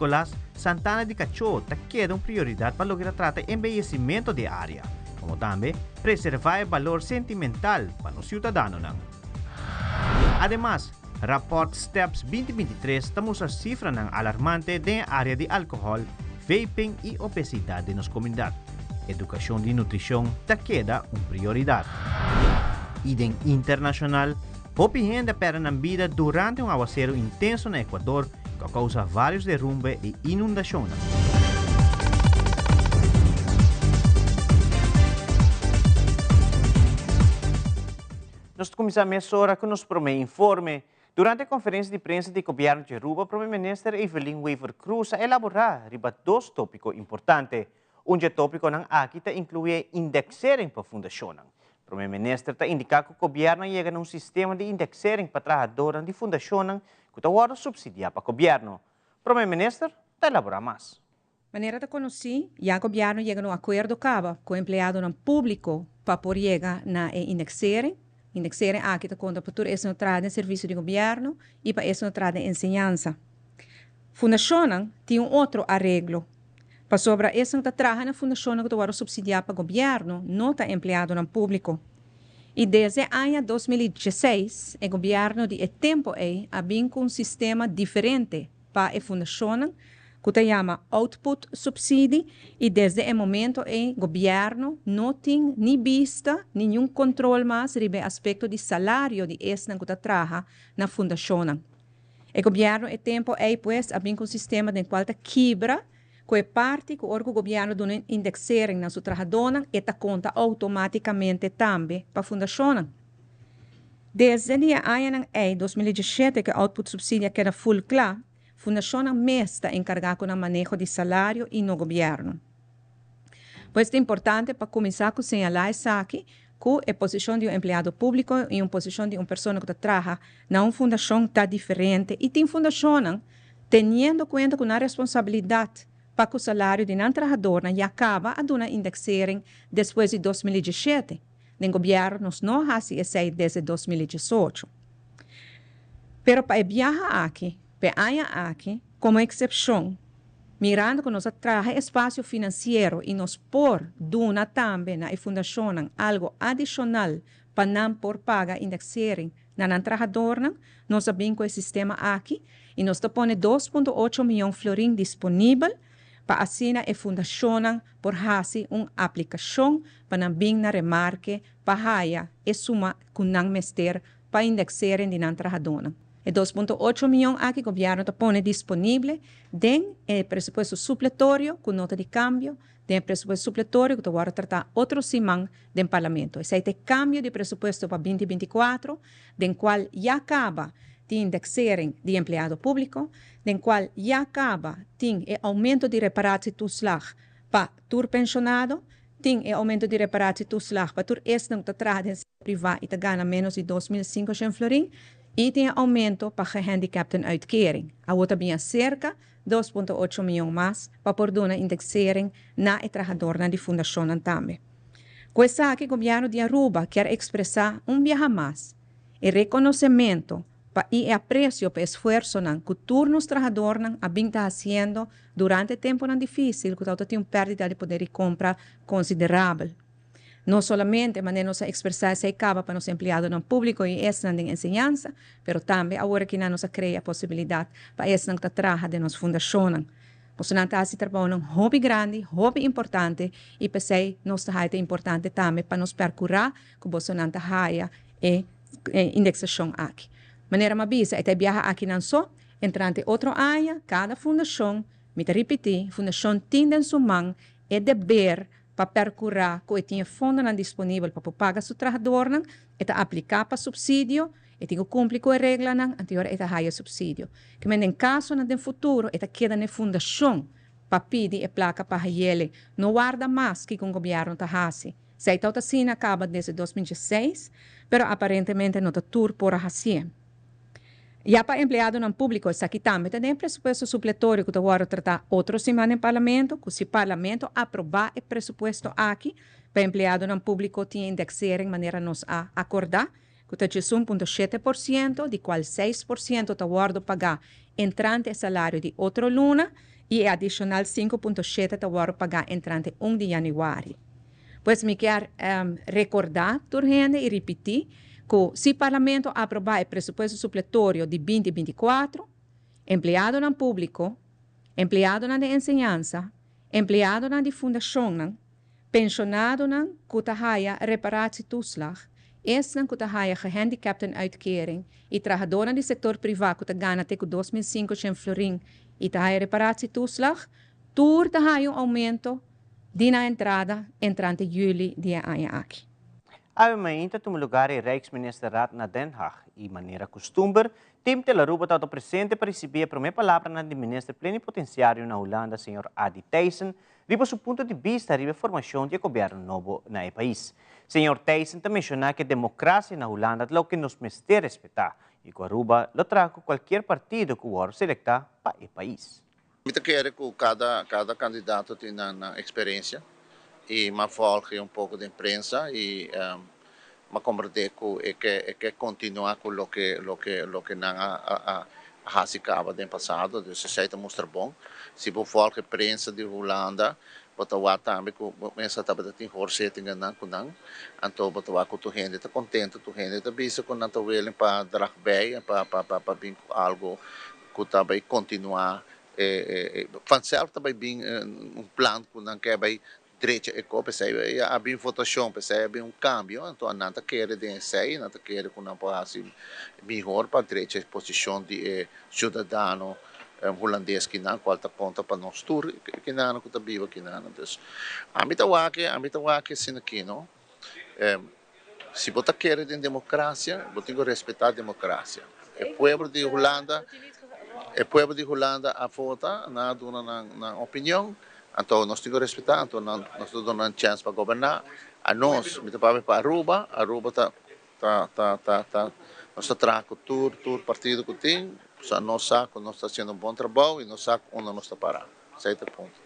Nicolas, Santana di Cachó ta keda un prioridad pa loke ta trata embeyecimento di e area, como tambe preserva e balor sentimental pa nos ciudadanonan. Ademas, Rapport Steps 2023 ta mustra cifranan alarmante den e area di alcohol, vaping y obesidad den nos comunidad. Educacion di nutricion ta keda un prioridad. Y den internacional, Hopi hende a pèrdè nan bida durante un awaseru intenso na Ecuador ku a kousa vários derumbe i inundashonnan. Nos ta kuminsá mesora ku nos promé informe. Durante e konferensia di prensa di Gobièrnu di Aruba, Prome Minister Evelyn Wever-Croes a elaborá riba dos tópiko importante. Un dje tópikonan aki ta inkluí e indexering pa fundashonnan. Prome Minister ta indiká ku gobièrnu a yega na un sistema di indexering pa trahadornan di fundashonnan ku ta wòrdu supsidiá pa gobièrnu. Prome Minister ta elaborá mas. Manera ta konosí, ya gobièrnu yega na un akuerdo kaba ku empleadonan públiko pa por yega na e indexering. Indexering aki ta konta pa tur esnan ku traha den servisio di gobièrnu i pa esnan ku traha den enseñansa. Fundashonnan tin un otro areglo. Pasobra esnan ku ta traha na fundashonnan ku ta wòrdu supsidiá pa gobièrnu no ta empleadonan públiko. I desde aña 2016 e gobièrnu di e tempu ei a bin ku un sistema diferente pa e fundashonnan ku ta yama output subsidie i desde e momento ei gobièrnu no tin ni bista ni niun kontrol mas riba e aspekto di salario di esnan ku ta traha na fundashonnan. E gobièrnu e tempu ei pues a bin ku un sistema den kual ta kibra ku e parti ku ora ku gobièrnu duna un indexering na su trahadónan e ta konta outomátikamente tambe pa fundashonnan. Desde di e añanan ei, 2017, ku e output subsidie a keda ful kla, fundashonnan mes ta enkargá ku nan maneho di salario i no gobièrnu. Pues ta importante pa kuminsá ku señalá esaki ku e posishon di un empleado públiko i un posishon di un persona ku ta traha na un fundashon ta diferente i tin fundashonnan teniendo kuenta ku nan responsabilidat pa ku salario di nan trahadornan ya kaba a duna indexering despues di 2017. Den gobièrnu nos no a hasi esei desde 2018. Pero pa e biaha aki, pa e aña aki, komo eksepshon, Mirando ku nos a traha espasio finansiero i nos por duna tambe na e fundashonnan algu adishonal pa nan por paga indexering na nan trahadornan, nos a bin ku e sistema aki i nos ta pone 2.8 mion florin disponibel pa asina e fundashonnan por hasi un aplikashon pa nan bin na remarke pa haya e suma ku nan mester pa indexering di nan trahadónan. E 2.8 mion aki gobièrnu ta pone disponible den e presupuesto supletorio ku nota di kambio, den e presupuesto supletorio ku ta wòrdu tratá otro siman den Parlamento. Esei ta e kambio di presupuesto pa 2024, den kual ya kaba tin indexering di empleado públiko, den kual ya kaba tin e oumento di reparatietoeslag pa tur penshonado, tin e oumento di reparatietoeslag pa tur esnan ku ta traha den sektor privá i ta gana ménos di 2500 florin i tin e oumento pa gehandicaptenuitkering. Awor ta bin aserka 2.8 mion mas pa por duna indexering na e trahadornan di fundashonnan tambe. Ku esaki gobièrnu di Aruba kier ekspresá un biaha mas e rekonosementu pa i e apresio pa e esfuersonan ku tur nos trahadornan a bin ta hasiendo durante tempunan difísil ku tabata tin un pèrdida di poder di kompra konsiderabel. No solamente manera nos a ekspresá esei kaba pa nos empleadonan públiko i esnan den enseñansa, pero tambe awor aki nan nos a krea e posibilidat pa esnan ku ta traha den nos fundashonnan. Bosonan ta hasi trabounan hopi grandi, hopi importante i p'esei nos ta haya ta importante tambe pa nos pèrkurá ku bosonan ta haya e indeksashon aki. Manera mi a bisa, e ta e biaha akinan so, entrante otro aña kada fundashon, mi ta ripití, fundashon tin den su man e deber pa pèrkurá ku e tin e fondonan disponibel pa por paga su trahadornan, e ta apliká pa supsidio, e tin ku kumpli ku e reglanan, anto ora e ta haya supsidio. Kimen den kasonan den futuro e ta keda na e fundashon pa pidi e plaka pa hayele. No warda mas kiko un gobièrnu ta hasi. Esei tabata asina kaba desde 2016, pero aparentemente no ta tur por a hasié. Ya pa empleadonan públiko esaki tambe ta den e presupuesto supletorio ku ta wòrdu tratá otro siman den Parlamento, ku si Parlamento aprobá e presupuesto aki, pa empleadonan públiko tin e indexering manera nos a akordá, ku ta 11.7%, di kual 6% ta wòrdu pagá. entrante e salario di otro luna y e adicional 5.7 ta wordo paga entrante 1 di januari. Pues mi kier recorda tur hende y ripiti cu si Parlamento aproba e presupuesto supletorio di 2024, empleadonan publico, empleadonan di enseñansa, empleadonan di fundacionnan, pensionadonan cu ta haya reparatietoeslag, esnan cu ta haya gehandicaptenuitkering y trahadornan di sector priva cu ta gana te cu 2500 florin y ta haya reparatietoeslag, tur ta haya un aumento di nan entrada entrante juli di e aña aki. Awe mainta a tuma lugar e Rijksministerraad na Den Haag y manera custumber, Team Telaruba tabata presente pa ricibi e prome palabranan di Minister Plenipotenciario na Hulanda señor Adi Thijssen riba su punto di bista riba e formacion di e gobierno nobo na e pais. Señor Thijssen ta menciona cu e democracia na Hulanda ta loke nos mester respeta y cu Aruba lo traha cu cualkier partido cu worde selecta pa e pais. Mi ta kere ku kada kada kandidato tin nan nan eksperensia i m'a volg e un poko den prensa i m'a komprendé ku e ke e ke kontinuá ku loke loke loke nan a a a hasi kaba den pasado, dus esei ta mustra bon. Si bo volg e prensa di Hulanda bo ta wak tambe ku bo mester tabata tin hoorzittingen ku nan, anto bo ta wak ku tur hende ta kontento, tur hende ta bisa ku nan ta willing pa drag bij en pa pa pa bin ku algu ku ta bai kontinuá e vanzelf ta bai bin un plan ku nan ke bai drecha e kos, p'esei a bin votashon, p'esei a bin un kambio, anto nan ta kere den esei, nan ta kere ku nan por hasi mihor pa drecha e posishon di e siudadano hulandes kinan, kual ta konta pa nos tur kinan ku ta biba kinan. Dus ami ta wak, ami ta wak asina aki no, Si bo ta kere den democracia, bo tin cu respeta democracia. E pueblo di Hulanda, e pueblo di Hulanda a vota, nan a duna nan nan opinion, anto nos tin cu respeta, anto nan nos ta duna nan chance pa goberna. Anos, mi ta papia pa Aruba, Aruba ta ta ta ta ta nos ta traha cu tur tur partido cu tin, pasobra nos sa cu nos ta haciendo un bon trabou y nos sa unda nos ta para. Esey ta e punto.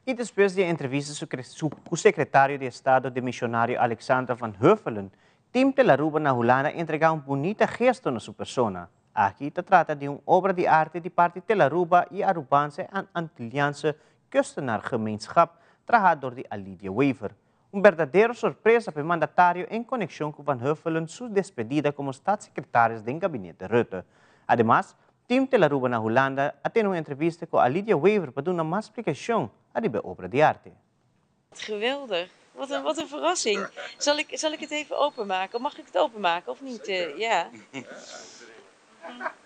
I despues di e entrevista su ku sekretario di Estado demisionario Alexandra van Huffelen, Team Telaruba na Hulanda a entregá un bunita gesto na su persona. Aki ta trata di un obra di arte di parti Telaruba i Arubaanse en Antilliaanse Kustenaargemeenschap, trahá dor di Alidia Wever. Un berdadero sorpresa pa e mandatario en konekshon ku Van Huffelen su despedida komo staatssecretaris den gabinete Rutte. Ademas, Team Telaruba na Hulanda a tene un entrevista ku Alidia Wever pa duna mas splikashon ariba e obra di arte. Geweldig. Wat een, wat een verrassing. Zal ik, zal ik het even openmaken? Mag ik het openmaken of niet? Ja.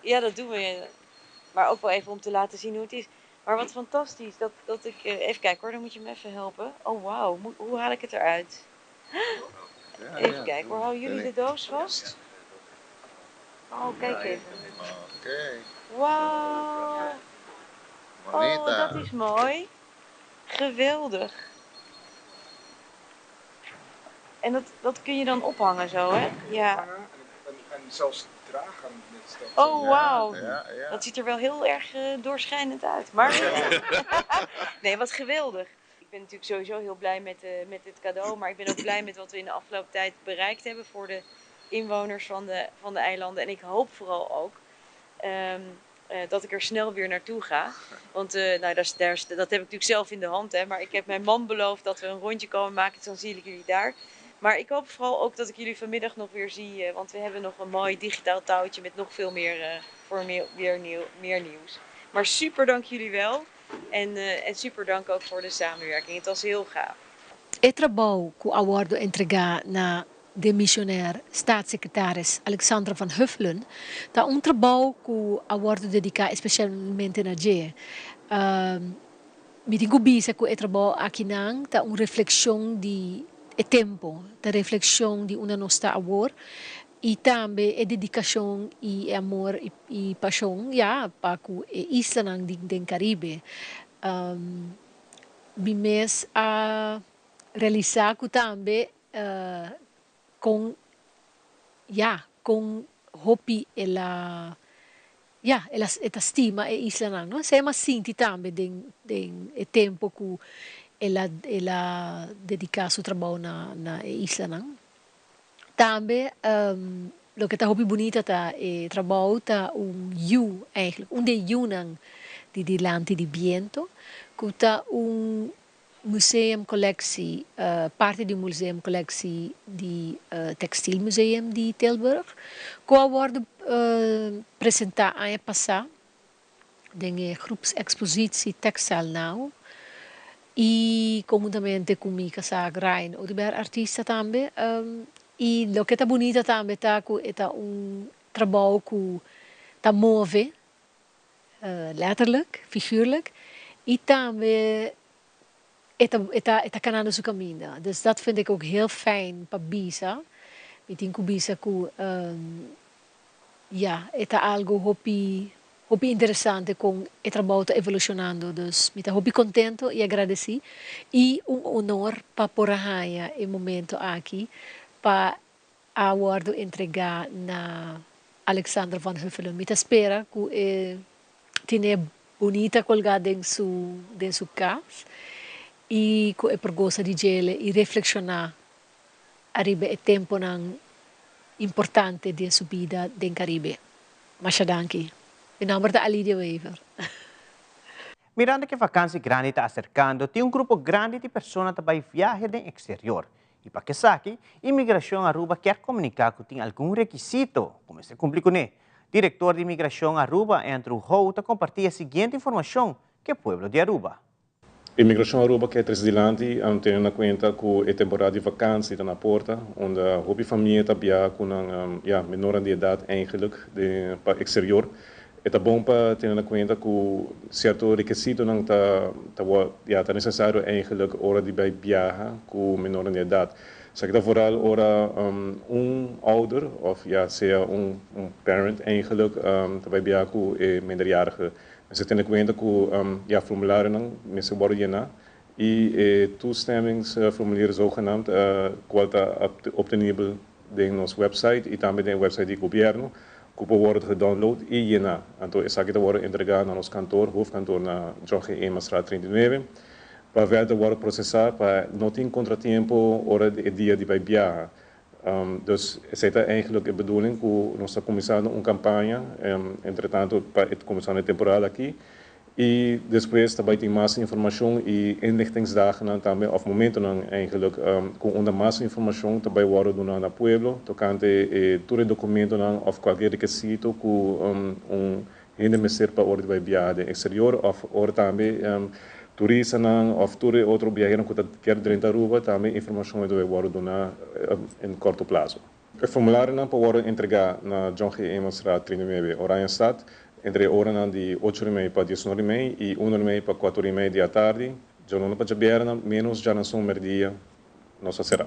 Ja, dat doen we. Maar ook wel even om te laten zien hoe het is. Maar wat fantastisch dat, dat ik. Even kijken hoor, dan moet je me even helpen. Oh wauw, hoe haal ik het eruit? Even kijken hoor, houden jullie de doos vast? Oh, kijk even. Oké. Wauw. Oh, dat is mooi. Geweldig. En dat, dat kun je dan ophangen zo, hè? Ja. En, en zelfs dragen met dat. Oh, wauw. Ja. Dat ziet er wel heel erg doorschijnend uit. Maar nee, wat geweldig. Ik ben natuurlijk sowieso heel blij met dit cadeau. Maar ik ben ook blij met wat we in de afgelopen tijd bereikt hebben voor de inwoners van de eilanden. En ik hoop vooral ook dat ik er snel weer naartoe ga. Want nou, dat, is, daar is, dat heb ik natuurlijk zelf in de hand. Hè, maar ik heb mijn man beloofd dat we een rondje komen maken. Dus dan zie ik jullie daar. Maar ik hoop vooral ook dat ik jullie vanmiddag nog weer zie. Want we hebben nog een mooi digitaal touwtje met nog veel meer, voor meer, weer nieuw, meer nieuws. Maar super dank jullie wel. En super dank ook voor de samenwerking. Het was heel gaaf. E trabou ku a wòrdu entregá na demisionair staatssecretaris Alexandra van Huffelen ta un trabou ku a wòrdu dediká espesialmente na dje. Mi tin ku bisa ku e trabou akinan ta un reflekshon di e tempu, ta reflekshon di unda nos ta awor i tambe e dedikashon i e amor i pashon ya pa ku e islanan den Karibe. Mi mes a realisá ku tambe kon ya kon hopi el a ya el a e ta stima e islanan no. Esei a sinti tambe den e tempu ku el a dediká su trabou na e islanan. Tambe. Loke ta hopi bunita ta e trabou ta un yu eigenlijk, un di e yunan di Dilanti di Biento, ku ta un museumcollectie, parti di un museumcollectie di Textielmuseum di Tilburg, ku a wòrdu presentá aña pasá den e groepsexpositie Textile Now i konhuntamente ku mi kasá Ryan Oduber, artista tambe. I loke ta bunita tambe ta ku e ta un trabou ku ta move, letterlijk, figuurlijk, i tambe e ta e ta e ta kanando su kaminda. Dus dat vind ik ook heel fijn pa bisa. Mi tin ku bisa ku ya, e ta algu hopi hopi interesante kon e trabou ta evolushonando. Dus mi ta hopi kontento i agradesí i un honor pa por a haña e momento aki pa a wòrdu entregá na Alexander van Huffelen. Mi ta spera ku e tine bunita kolgá den su den su kas i ku e por gosa di djele i reflekshoná ariba e temponan importante den su bida den Caribe. Masha danki. Mi nomber ta Alidia Wever. Mirando ku e vakansi grandi ta aserkando, tin un grupo grandi di persona ta bai viahe den eksterior. I pa esaki, Imigrashon Aruba kier komuniká ku tin algun rekisito ku mester kumpli kuné. Direktor di Imigrashon Aruba, Andrew Ho, ta kompartí e siguiente informashon ku e pueblo di Aruba. Imigrashon Aruba ke trese dilanti tene na kuenta ku e temporada di vakansi ta na porta, unda hopi famia ta biaha ku nan ya menornan di edat eigenlijk pa eksterior. E ta bon pa tene na kuenta ku sierto rekisitonan ta ta ya ta nesesario eigenlijk ora di bai biaha ku menornan di edat. Esaki ta vooral ora un ouder òf ya sea un parent eigenlijk ta bai biaha ku e minderjarige. Mester tene kuenta ku ya formularionan mester wòrdu yená i e toestemmingsformulier zogenaamd kual ta optenibel den nos website i tambe den e website di gobièrnu ku por wòrdu gedownload i yená. Anto esaki ta wòrdu entregá na nos kantor, hoofdkantoor na John G. Emanstraat 39, pa verder wòrdu prosesá pa no tin kontratiempo ora di e dia di bai biaha. Dus esei ta eigenlijk e bedoeling ku nos ta kuminsando un kampaña entretanto pa e kuminsando e temporada aki i despues ta bai tin mas informashon i inlichtingsdagennan tambe òf momentonan eigenlijk ku unda mas informashon ta bai wòrdu duna na pueblo tokante e tur e dokumentonan òf kualke rekisito ku un hende mester pa ora di bai biaha den eksterior òf ora tambe turistanan òf tur e otro biaheronan ku ta kier drenta Aruba tambe informashon ta bai wòrdu duna en korto plaso. E formularionan por wòrdu entregá na John G. Emanstraat 39, Oranjestad, entre e oranan di ocho ora i mei pa diesnuebe ora i mei i un ora i mei pa kuater ora i mei di atardi, djaluna pa djabièrnè, ménos djanason mèrdia nos ta será.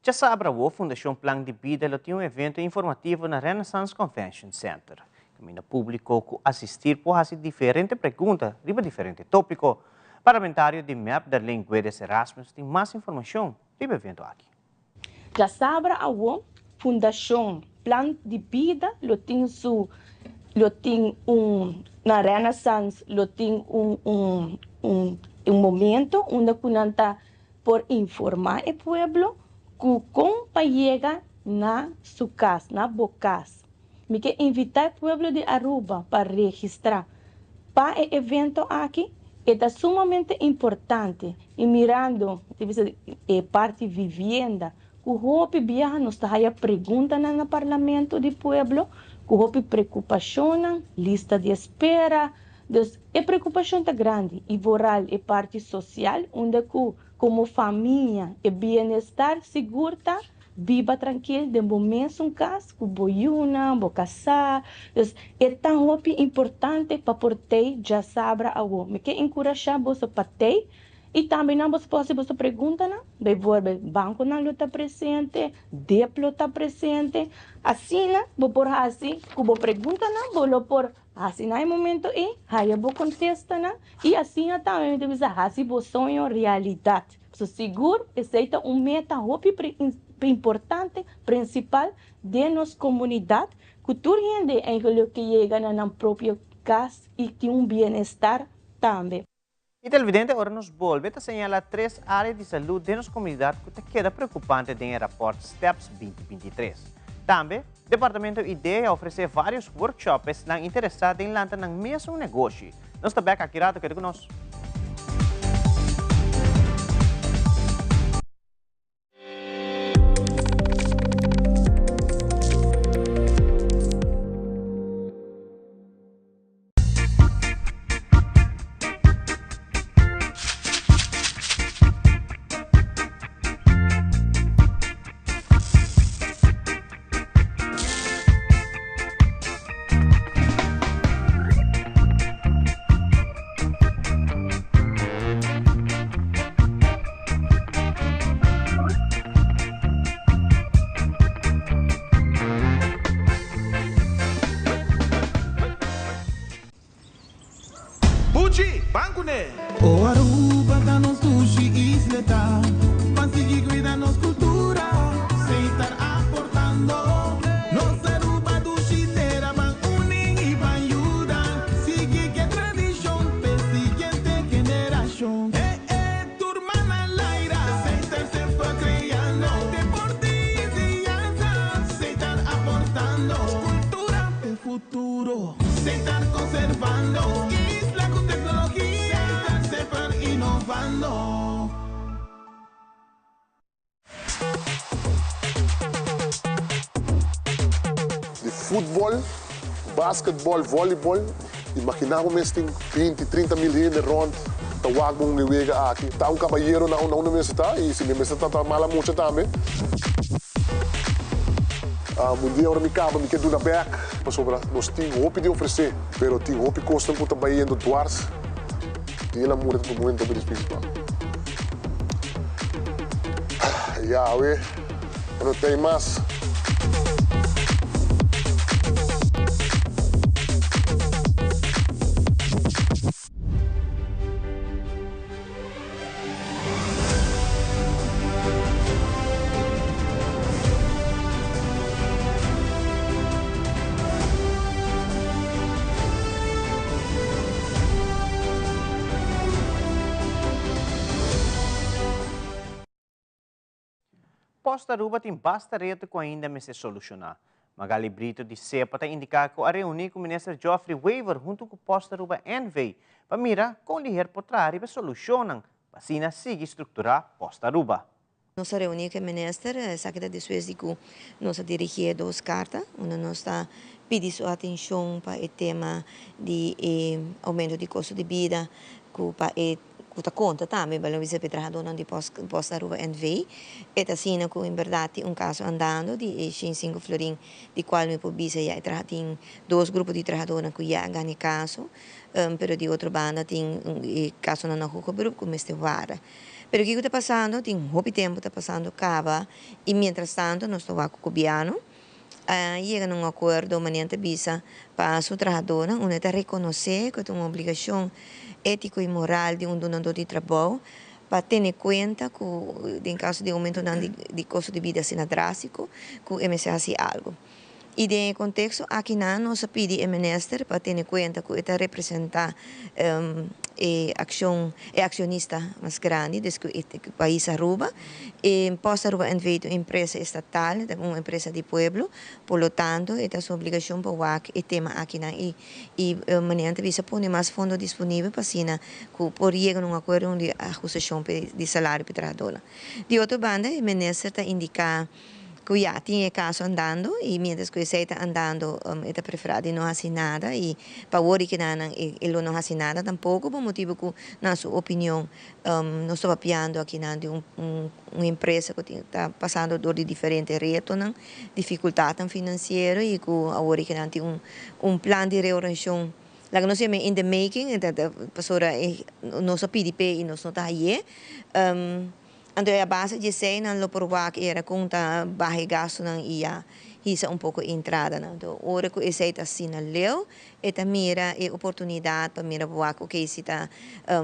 Djasabra awo Fundashon Plan di Bida lo tin un evento informativo na Renaissance Convention Center. Kaminda públiko ku asistir por hasi diferente pregunta riba diferente tópiko. Parlamentario di mep Darlene Guedes Erasmus tin mas informashon riba e evento aki. Djasabra awo Fundashon Plan di Bida lo tin su lo tin un na Renaissance lo tin un un un un momento unda ku nan ta por informá e pueblo ku kon pa yega na su kas, na bo kas. Mi ke invitá e pueblo di Aruba pa registrá pa e evento aki, e ta sumamente importante i mirando e parti vivienda ku hopi biaha nos ta haya preguntanan na Parlamento di pueblo ku hopi prekupashonnan, lista di espera, dus e prekupashon ta grandi i vooral e parti sosial unda ku komo famia e bienestar sigur ta Biba trankil den bo mesun kas ku bo yunan, bo kasá. Dus, e ta hopi importante pa por tei djasabra awo. Mi ke enkurashá boso pa tei i tambe nan boso por hasi boso preguntanan. Bijvoorbeeld, bankonan lo ta presente, dep lo ta presente. Asina bo por hasi ku bo preguntanan, bo lo por hasi na e momento ei, haya bo kontestanan i asina tambe mi ta bisa hasi bo soño realidat. So sigur esei ta un meta hopi importante, prinsipal den nos komunidat, ku tur hende eigenlik ke yega na nan propio kas i tin un bienestar tambe. E televidente ora nos bolbe ta señala tres área di salud den nos komunidat ku ta keda preokupante den e rapòrt Steps 2023. Tambe, Departamento Idea a ofresé vários workshop pa esnan interesá den lanta nan mesun negoshi. Nos ta bèk aki rato, keda ku nos. Buchi, ban kuné! O Aruba ta nos dushi isleta, Ban sigui cuida nos cultura, Seitar aportando. Nos Aruba dushi tera, Ban uni y ban yuda, Sigui ke tradicion p'e siguiente generacion. Eh eh, tur man al aire, Seitar semper creando, Deporte y enseñanza, Seitar aportando, Cultura p'e futuro. Seitar conservando, Isla cu tecnologia, Seitar semper innovando. Di futbol, basketbol, volleyball, imagina bo mes tin binti, trinta mil hende rond ta wak bo un e wega aki. Ta un cabayero na unda mester ta y si mi mester ta ta mala mucha tambe. Un dia ora mi caba mi ke duna bek pasobra nos tin hopi di ofrece pero tin hopi cosnan cu ta bayendo dwars y el a muri ta un momento hopi dificil pa mi. Yahweh no ta ei mas. Post Aruba tin basta reto cu ainda mester soluciona. Magali Brito di SEPA ta indica cu a reuni cu Minister Geoffrey Wever hunto cu Post Aruba NV pa mira con liher por traha riba e solucionnan pa asina sigui structura Post Aruba. Nos a reuní ku e minister, esaki ta despues di ku nos a dirigí e dos karta unda nos ta pidi su atenshon pa e tema di e oumento di kosto di bida ku pa e ku ta konta tambe pa lo bisa pa e trahadónan di Post Aruba NV. E ta asina ku en bèrdat tin un kaso andando di e shen sinku florin di kual mi por bisa ya e traha tin dos grupo di trahadónan ku ya a gana e kaso pero di otro banda tin e kasonan na hoger beroep ku mester warda. Pero kiko ta pasando? Tin hopi tempu ta pasando kaba i mientras tanto nos ta wak ku gobièrnu a yega na un akuerdo manera ta bisa pa su trahadónan unda e ta rekonosé ku ta un obligashon étiko i moral di un dunadó di trabou pa tene kuenta ku den kaso di oumentonan di kosto di bida asina drástiko ku e mester hasi algu. I den e konteksto akinan nos a pidi e minister pa tene kuenta ku e ta representá e akshon, e akshonista mas grandi, des ku e pais Aruba. E Post Aruba NV ta un empresa estatal, ta un empresa di pueblo, por lo tanto e ta su obligashon pa wak e tema akinan i i manera nan ta bisa pone mas fondo disponibel pa asina ku por yega na un akuerdo di ahustashon di salario pa e trahadónan. Di otro banda e minister ta indiká. Ku ya tin e kaso andando i mientras ku esei ta andando e ta preferá di no hasi nada i pa wor di keda nan e lo no hasi nada tampoko pa motibu ku na su opinion nos ta papiando akinan di un un empresa ku tin ta pasando dor di diferente retonan, difikultatnan finansiero i ku awor di keda tin un un plan di reorganisashon laga nos yama in the making pasobra nos a pidi p'e i nos no ta haye. Anto e a base di esei nan lo por wak era kon ta baha e gastunan i ya hisa un poko e entradanan. Anto ora ku esei ta asina leu e ta mira e oportunidat pa mira pa wak oke si ta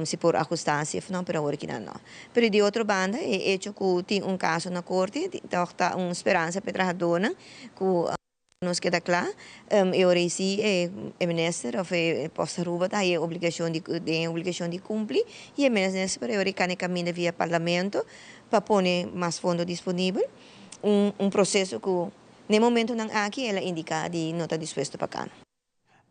si por ahustá asi of no, pero awor kinan no. Pero di otro banda e echo ku tin un kaso na korte tòg ta un speransa pa e trahadónan ku Nos keda kla, e ora ei si e minister of e Post Aruba ta haña e obligashon di den e obligashon di kumpli i e minister por e ora ei kana e kaminda via parlamento pa pone mas fondo disponibel. Un un proseso ku Na e momentonan aki el a indiká di no ta dispuesto pa kana.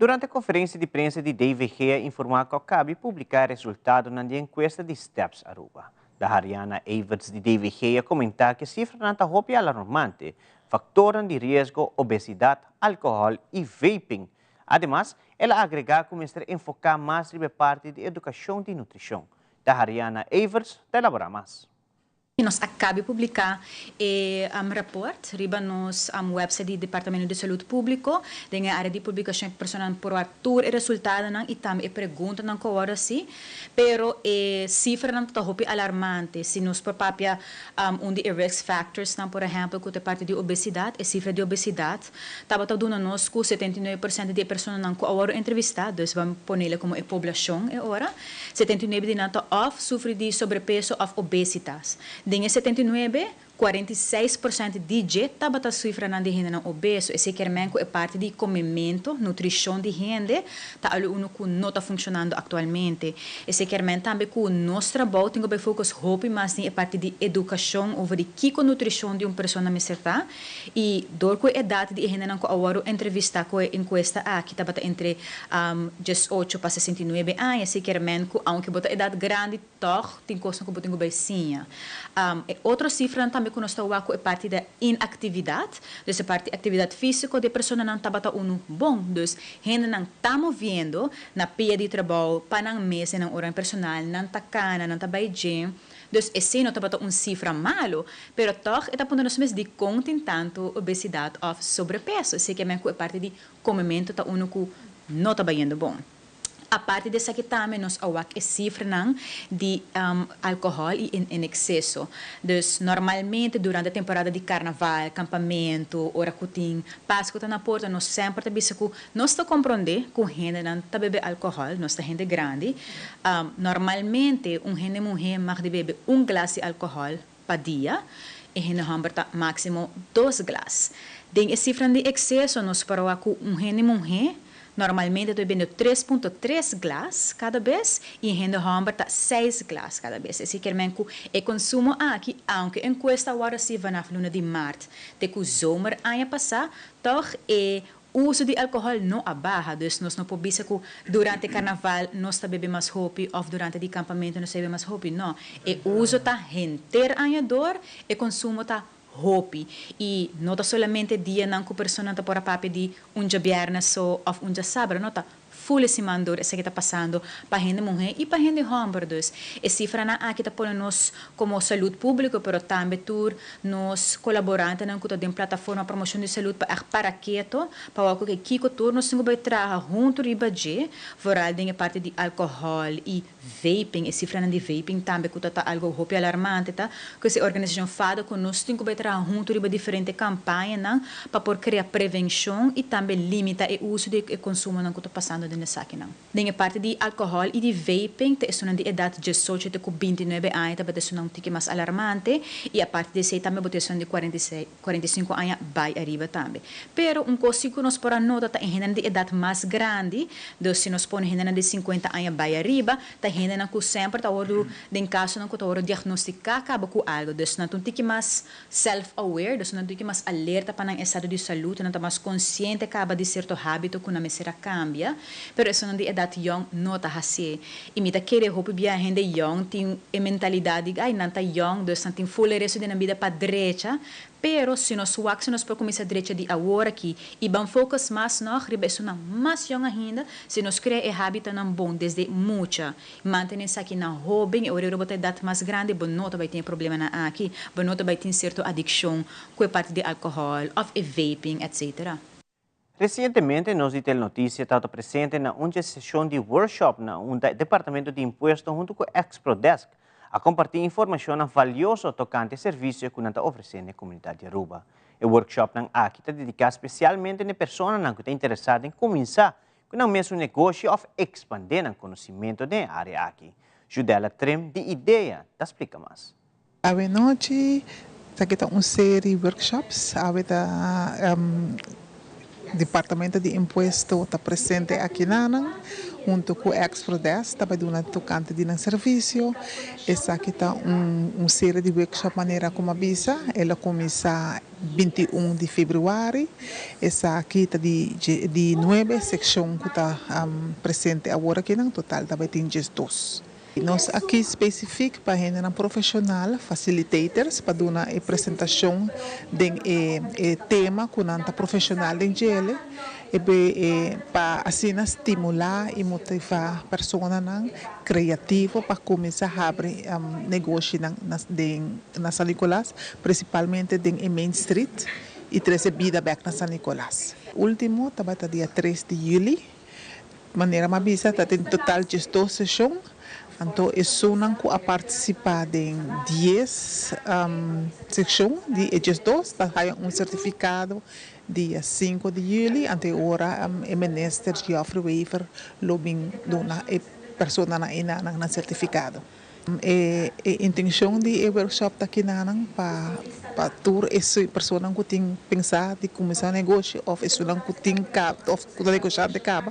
Durante konferensia di prensa di DVG a informá ku a kabi publiká e resultadonan di enkuesta di Steps Aruba. Dahariana Everts di DVG a komentá ku e sifranan ta hopi alarmante, faktornan di riesgo, obesidat, alkohòl i vaping. Ademas, el a agregá ku mester enfoká mas riba e parti di edukashon di nutrishon. Dahariana Everts ta elaborá mas. Nos a cabi publica e rapport riba nos website di Departamento di Salud Publico. Den e area di publicacion e personanan por wak tur e resultadonan y tambe e preguntanan cu a wordo haci. Pero e cifranan ta hopi alarmante. Si nos por papia un di e risk factorsnan, por ehempel, cu ta e parti di obesidad, e cifra di obesidad tabata duna nos cu 79% di e personanan cu a wordo entrevista, dus ban ponele como e poblacion e ora, 79 di nan ta òf sufri di sobrepeso òf obesitas. Den e 79, 46% di dje tabata sifranan di hendenan obeso. Esei kier men ku e parti di komementu, nutrishon di hende, ta algu unu ku no ta funshonando aktualmente. Esei kier men tambe ku nos trabou tin ku bai focus hopi mas den e parti di edukashon over di kiko nutrishon di un persona mester ta. I dor ku e edat di e hendenan ku a wòrdu entrevistá ku e enkuesta aki tabata entre 18 pa 69 aña, esei kier men ku aunke bo ta edat grandi tòg tin kosnan ku bo tin ku bai siña. E otro sifranan tambe ku nos ta wak ku e parti di inaktividat, dus e parti aktividat físiko di e personanan tabata unu bon. Dus hendenan ta moviendo na pia di trabou, pa nan mes den nan ora personal, nan ta kana, nan ta bai gym. Dus esei no tabata un sifra malu, pero tòg e ta puntra nos mes dikon tin tantu obesidat òf sobrepeso. Esei ke men ku e parti di komementu ta unu ku no ta bayendo bon. Aparte di esaki tambe nos a wak e sifranan di alkohòl i en ekseso. Dus normalmente durante temporada di karnaval, kampamentu, ora ku tin Pasku ta na porta nos semper ta bisa ku Nos ta komprondé ku hendenan ta bebe alkohòl, nos ta hende grandi. Normalmente un hende muhé mag di bebe un glas di alkohòl pa dia, e hende hòmber ta máksimo dos glas. Den e sifranan di ekseso nos por wak ku un hende muhé normalmente ta bebiendo 3.3 glas kada bes i e hende hòmber ta seis glas kada bes. Esei kier men ku e konsumo aki, aunke enkuesta a wòrdu hasi vanaf luna di mart te ku zomer aña pasá, tòg e Uso di alkohòl no a baha, dus nos no por bisa ku durante karnaval nos ta bebe mas hopi òf durante di kampamentu nos ta bebe mas hopi. No, e uso ta henter aña dor, e konsumo ta hopi. I no ta solamente dianan ku personanan ta por a papia di un djabièrnè so òf un djasabra, no, ta Ful e siman dor esaki ta pasando pa hende muhé i pa hende hòmber. Dus e sifranan aki ta pone nos komo salud públiko pero tambe tur nos kolaborantenan ku ta den plataforma promoshon di salud pa ègt para keto pa wak oke kiko tur nos tin ku bai traha huntu riba dje vooral den e parti di alkohòl i vaping. E sifranan di vaping tambe ku ta ta algo hopi alarmante ta ku esei organisashon fada ku nos tin ku bai traha huntu riba diferente kampañanan pa por krea prevenshon i tambe limita e uso di e konsumonan ku ta pasando den esakinan. Den e parti di alkohòl i di vaping ta esunnan di edat 18 te ku 29 aña tabata esunnan un tiki mas alarmante i aparte di esei tambe bo ta esunnan di 46, 45 aña bai ariba tambe. Pero un kos si ku nos por a nota ta e hendenan di edat mas grandi, dus si nos pone hendenan di 50 aña bai ariba, ta hendenan ku semper ta wòrdu den kasonan ku ta wòrdu diagnostiká kaba ku algu. Dus nan ta un tiki mas self-aware, dus nan ta un tiki mas alerta pa nan estado di salud, nan ta mas konsiente kaba di sierto hábito ku nan mester a kambia. Pero esunnan di edat yòn no ta hasié. I mi ta kere hopi bia hende yòn tin e mentalidat di ay nan ta yòn dus nan tin ful e resto di nan bida pa drecha, pero si nos wak si nos por kuminsá drecha di awor aki i ban focus mas nòg riba esunnan mas yòn ahinda, si nos krea e hábitonan bon desde mucha, mantené esakinan hóben i ora e bo ta edat mas grandi bo no ta bai tin e problemanan aki, bo no ta bai tin sierto adikshon ku e parti di alkohòl òf e vaping etcetera. Resientemente nos di Telnoticia tabata presente na un dje seshon di workshop na unda Departamento di Impuesto huntu ku Exprodesk a kompartí informashonnan valioso tokante e servisio ku nan ta ofresé na e komunidat di Aruba. E workshopnan aki ta dediká spesialmente na e personanan ku ta interesá den kuminsá ku nan mesun negoshi òf ekspandé nan konosimentu den e área aki. Judella Trim di idea ta splika mas. Awe nochi ta kita un seri workshops. Awe ta Departamento di Impuesto ta presente akinanan hunto ku Exprodesk ta bai duna tokante di nan servisio. Esaki ta un seri di workshop manera ku mi a bisa. El a kuminsá. 21 di februari. Esaki ta di di nuebe sekshon ku ta presente awor akinan, total ta bai tin 12. Nos a kies spesifik pa hendenan profeshonal, facilitators, pa duna e presentashon den e e tema ku nan ta profeshonal den djele, e e pa asina stimulá i motivá personanan kreativo pa kuminsá habri negoshinan na den na San Nicolas, prinsipalmente den e Main Street i trese bida bèk na San Nicolas. Último tabata dia 3 di yüli. Manera m'a bisa ta tin total 12 seshon, anto esunnan ku a partisipá den 10 sekshon di e 12 ta haya un sertifikado dia 5 di yüli, anto e ora e minister Geoffrey Wever lo bin duna e personanan einanan nan sertifikado. E intenshon di e workshop ta kinanan pa pa tur e personanan ku tin pensá di kuminsá negoshi òf esunnan ku tin òf ku ta negoshante kaba.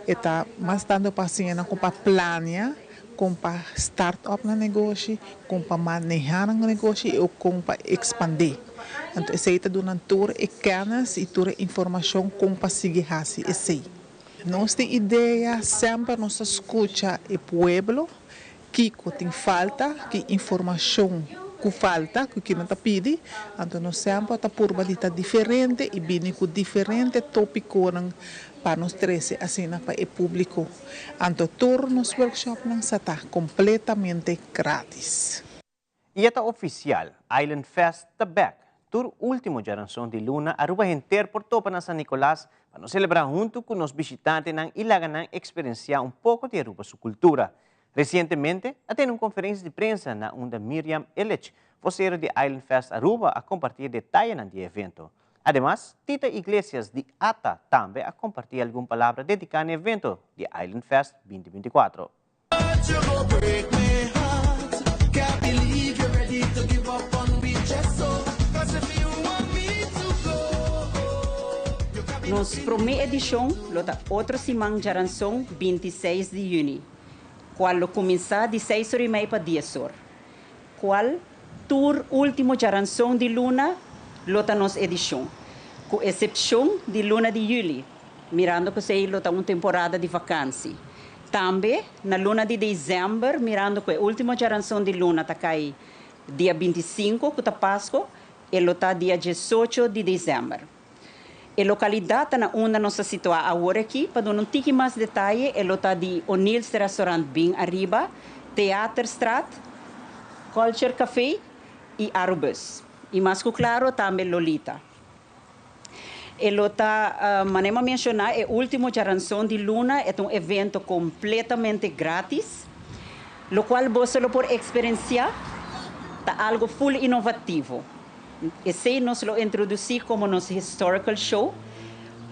E ta mas tantu pa siña nan kon pa plania, kon pa start up nan negoshi, kon pa manehá nan negoshi i kon pa ekspandé. Anto esei ta duna nan tur e kènis i tur e informashon kon pa sigui hasi esei. Nos tin idea, semper nos ta skucha e pueblo kiko tin falta, ki informashon ku falta, ku kinan ta pidi. Anto nos semper ta purba di ta diferente i bini ku diferente tópikonan pa nos trese asina pa e públiko. Anto tur nos workshopnan sa ta kompletamente grátis. I e ta ofisial, Island Fest ta bèk! Tur último djaranson di luna Aruba henter por topa na San Nicolas pa nos selebrá huntu ku nos bishitantenan i laga nan eksperensiá un poko di Aruba su kultura. Resientemente a tene un konferensia di prensa na unda Miriam Illich, vosero di Island Fest Aruba a kompartí e detayenan di e evento. Ademas, Tita Iglesias di ata tambe a kompartí algun palabra dediká na e evento di Island Fest 2024. Nos promé edishon lo ta otro siman djaranson 26 di yüni, kual lo kuminsá di seis or i mei pa dies or, kual tur último djaranson di luna lo ta nos edishon, ku esepshon di luna di yüli, mirando ku esei lo ta un temporada di vakansi. Tambe, na luna di desèmber, mirando ku e último djaranson di luna ta kai dia 25, ku ta Pasko, e lo ta dia 18 di desèmber. E lokalidat ta na unda nos ta situá awor aki. Pa duna un tiki mas detaye, e lo ta di O'Neill's Restaurant bin ariba, Theaterstraat, Culture Café i Arubus. I mas ku klaro tambe Lolita. E lo ta, manera mi a menshoná, e último djaranson di luna. E ta un evento kompletamente grátis, lokual boso lo por eksperensiá. Ta algu ful inovativo. Esei nos lo introdusí komo nos historical show,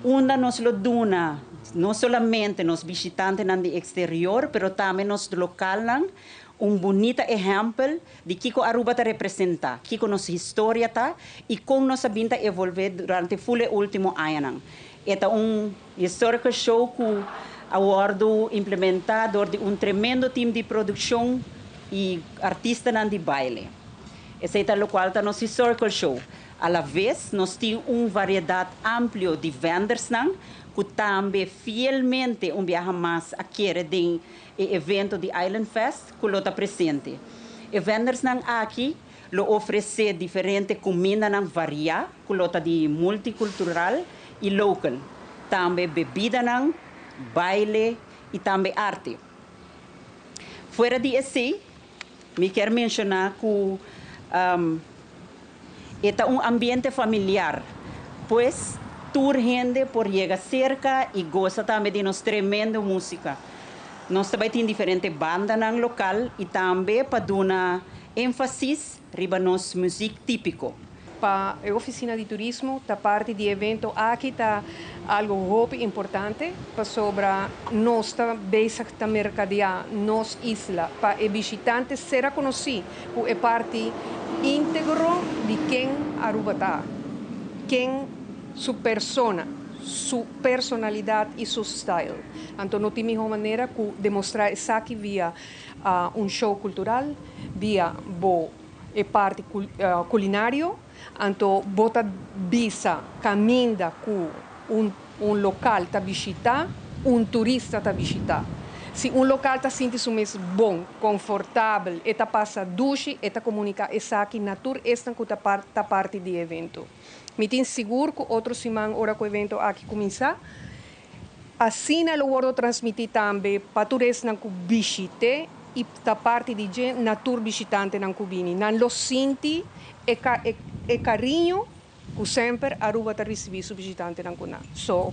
unda nos lo duna no solamente nos bishitantenan di eksterior, pero tambe nos lokalnan un bunita ehèmpel di kiko Aruba ta representá, kiko nos historia ta i kon nos a bin ta evolvé durante ful e último añanan. E ta un historical show ku a wòrdu implementá dor di un tremendo team di produkshon i artistanan di baile. Esei ta lokual ta nos historical show. A la ves nos tin un variedat amplio di vendersnan ku tambe fielmente un biaha mas a kere den e evento di Island Fest ku lo ta presente. E vendersnan aki lo ofresé diferente kumindanan variá ku lo ta di multikultural i local, tambe bebidanan, baile i tambe arte. Fuera di esei, mi kier menshoná ku e ta un ambiente familiar, pues tur hende por yega serka i gosa tambe di nos tremendo músika. Nos ta bai tin diferente bandanan lokal i tambe pa duna énfasis riba nos muzik típiko. Pa e ofisina di turismo ta parti di e evento aki ta algo hopi importante pasobra nos ta bezig ta merkadea nos isla pa e bishitante sera konosí ku e parti íntegro di ken Aruba ta, ken su persona, su personalidat i su style. Anto no tin mihó manera ku demostrá esaki via un show kultural, via bo. e parti culinario, anto bo ta bisa caminda cu un un local ta bishita, un turista ta bishita. Si un local ta sinti su mes bon, confortabel, e ta pasa dushi, e ta comunica esaki na tur esnan cu ta ta parti di e evento. Mi tin sigur cu otro siman ora cu evento aki cuminsa, asina lo wordo transmiti tambe pa tur esnan cu bishite y ta parti di dje na tur bishitantenan cu bini. Nan lo sinti e e cariño cu semper Aruba ta ricibi su bishitantenan cu nan. So,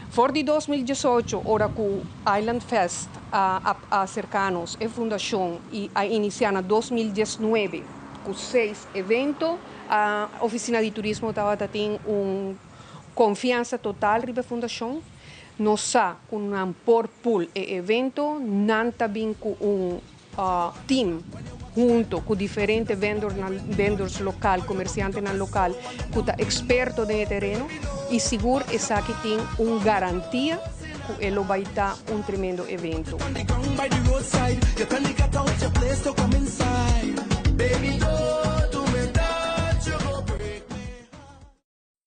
for di 2018 ora cu Island Fest a a acerca nos e fundacion y a inicia na 2019 cu seis evento, a Oficina di Turismo tabata tin un confiansa total riba e fundacion. Nos sa cu nan por pull e evento, nan ta bin cu un team hunto cu diferente vendornan, vendors local, comerciantenan local cu ta experto den e tereno y sigur esaki tin un garantia cu e lo bay ta un tremendo evento.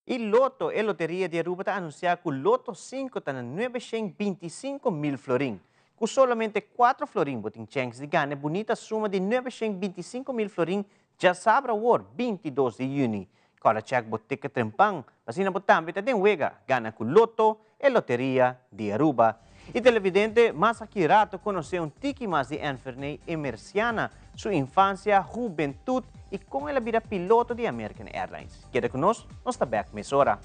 Y Lotto, e loteria di Aruba ta anuncia cu Lotto 5 ta na 925 mil florin. Cu solamente 4 florin bo tin chens di gana e bunita suma di 925 mil florin djasabra awor, 22 di juni. Corda check bo ticket trempan, pa asina bo tambe ta den wega gana cu Lotto, e loteria di Aruba. Y televidente, mas aki rato conoce un tiki mas di Anferney Emerciana, su infancia, hubentud y con el a bira piloto di American Airlines. Keda cu nos, nos ta bek mesora.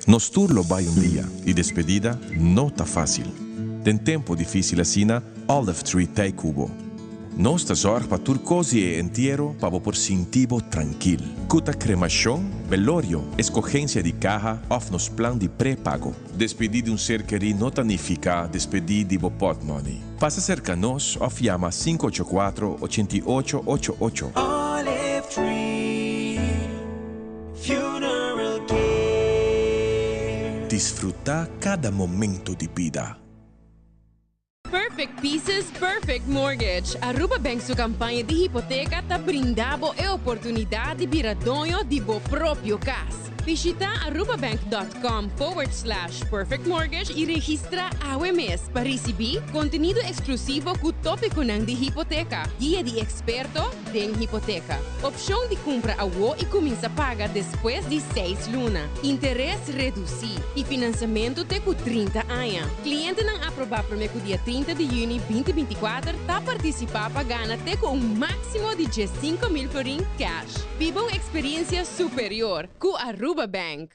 Nos tur lo bai un dia y despedida no ta facil. Den tempo dificil asina, Olive Tree t'ey cu bo. Nos ta zorg pa tur cos di e entiero pa bo por sinti bo trankil. Cu ta cremacion, belorio, escogencia di caha of nos plan di pre-pago. Despedí di un ser kerí no ta nifiká despedí di bo pòtmòni. Pasa serka nos òf yama 584 88 88. Olive Tree Funeral Care. Disfrutá kada momento di bida. Perfect Pieces, Perfect Mortgage. Aruba Bank su campaña di hipoteca ta brinda bo e oportunidad di bira doño di bo propio cas. Bishita arubabank.com forward slash perfect mortgage y registra awe mes pa ricibi contenido exclusivo cu topiconan di hipoteca, guia di experto den hipoteca, opcion di cumpra awo y cuminsa paga despues di seis luna, interes reduci y financiamento te cu 30 aña. Clientenan aproba prome cu dia 30 di juni 2024 ta participa pa gana te cu un maximo di 15,000 florin cash. Biba un experiencia superior cu Aruba Bank.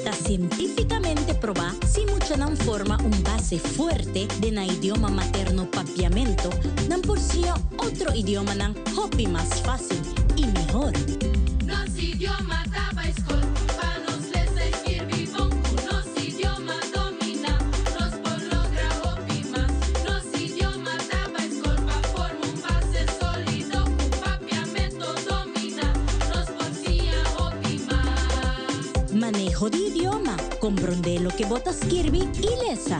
Ta sientífikamente probá si muchanan forma un base fuerte den nan idioma materno Papiamento, nan por siña otro idiomanan hopi mas fácil i mihor. Nos idioma ta bai skol pa nos lesa i skirbi bon. Ku nos idioma dominá nos por logra hopi mas. Nos idioma ta bai skol pa forma un base sólido. Ku Papiamento dominá nos por siña hopi mas. Maneho di idioma, komprondé loke bo ta skirbi i lesa.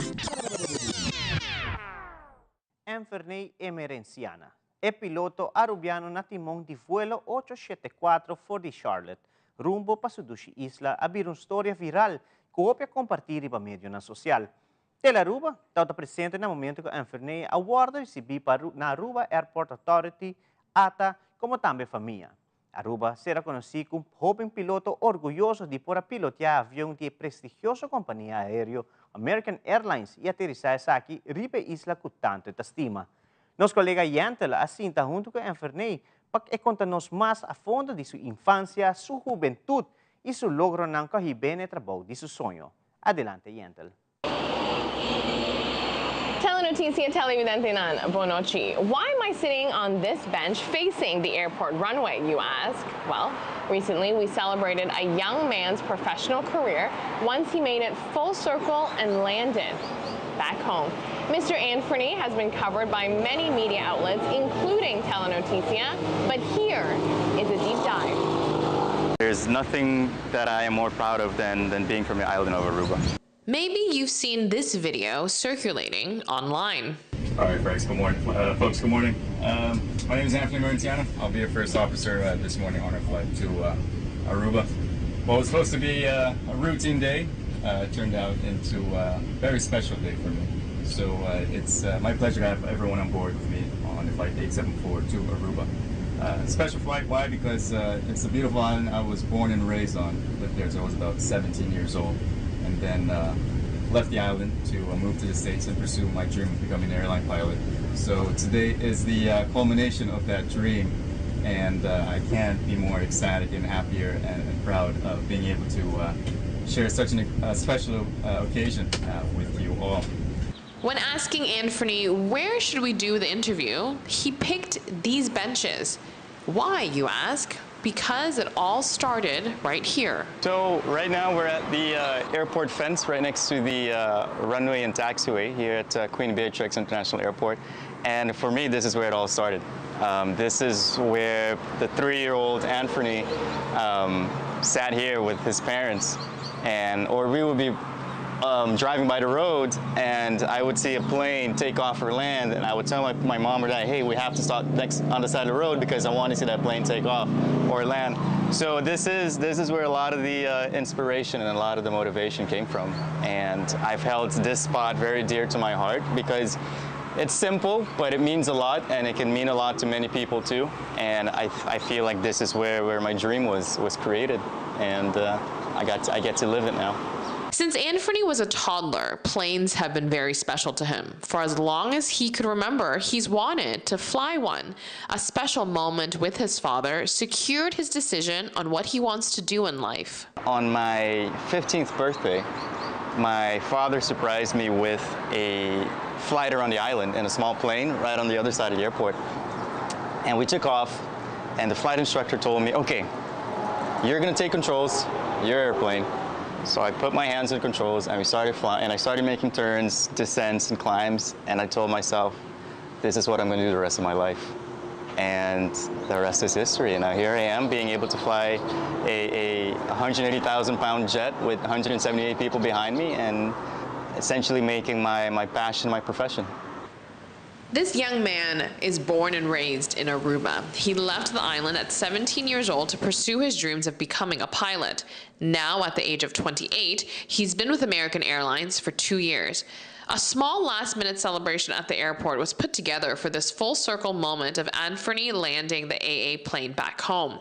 Anferney Emerenciana, e piloto Arubiano na timon di vuelo 874 for di Charlotte, rumbo pa su dushi isla a bira un storia viral ku hopi a kompartí riba medionan sosial. Tele Aruba tabata presente na momento ku Anferney a wòrdu risibí pa na Aruba Airport Authority, ata, komo tambe famia. Aruba sera konosí ku un hóben piloto orguyoso di por a piloteá avion di e prestigioso kompania aéreo American Airlines i aterisá esaki riba e isla ku tantu e ta stima. Nos kolega Yentl a sinta huntu ku Anferney pa e konta nos mas a fondo di su infansia, su hubentut i su logronan ku a hib'é na e trabou di su soño. Adelante Yentl. Telenoticia televidentenan, bon nochi. Why am I sitting on this bench facing the airport runway, you ask? Well, recently we celebrated a young man's professional career once he made it full circle and landed back home. Mr. Anfernee has been covered by many media outlets, including Telenoticia, but here is a deep dive. There's nothing that I am more proud of than being from the island of Aruba. Maybe you've seen this video circulating online. All right, folks, good morning. Folks, good morning. My name is Anthony Marciano. I'll be your first officer this morning on our flight to Aruba. What was supposed to be a routine day turned out into a very special day for me. So it's my pleasure to have everyone on board with me on the flight 874 to Aruba. Special flight, why? Because it's a beautiful island I was born and raised on. Lived there until I was about 17 years old. And then left the island to move to the States and pursue my dream of becoming an airline pilot. So today is the culmination of that dream, and I can't be more ecstatic and happier and proud of being able to share such a special occasion with you all. When asking Anthony where should we do the interview, he picked these benches. Why, you ask? Because it all started right here. So right now we're at the airport fence right next to the runway and taxiway here at Queen Beatrix International Airport. And for me, this is where it all started. This is where the 3-year-old Anthony sat here with his parents, and or we would be driving by the road, and I would see a plane take off or land, and I would tell my mom or dad, hey, we have to stop next on the side of the road because I want to see that plane take off or land. So this is where a lot of the inspiration and a lot of the motivation came from. And I've held this spot very dear to my heart because it's simple, but it means a lot, and it can mean a lot to many people too. And I feel like this is where my dream was created, and I get to live it now. Since Anthony was a toddler, planes have been very special to him. For as long as he could remember, he's wanted to fly one. A special moment with his father secured his decision on what he wants to do in life. On my 15th birthday, my father surprised me with a flight around the island in a small plane right on the other side of the airport. And we took off, and the flight instructor told me, okay, you're going to take controls, your airplane. So I put my hands on controls and we started flying, and I started making turns, descents, and climbs, and I told myself, this is what I'm going to do the rest of my life. And the rest is history. And now here I am being able to fly a 180,000 pound jet with 178 people behind me and essentially making my passion my profession. This young man is born and raised in Aruba. He left the island at 17 years old to pursue his dreams of becoming a pilot. Now, at the age of 28, he's been with American Airlines for 2 years. A small last-minute celebration at the airport was put together for this full circle moment of Anthony landing the AA plane back home.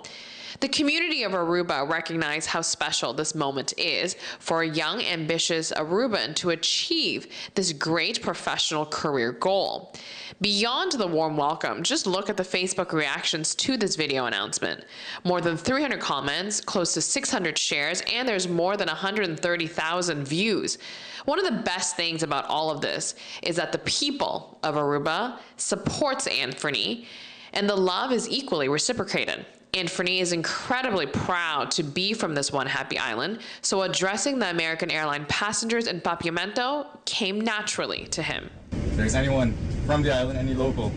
The community of Aruba recognized how special this moment is for a young, ambitious Aruban to achieve this great professional career goal. Beyond the warm welcome, just look at the Facebook reactions to this video announcement. More than 300 comments, close to 600 shares, and there's more than 130,000 views. One of the best things about all of this is that the people of Aruba supports Anthony, and the love is equally reciprocated. Anthony is incredibly proud to be from this one happy island, so addressing the American airline passengers in Papiamento came naturally to him. If there's anyone from the island, any local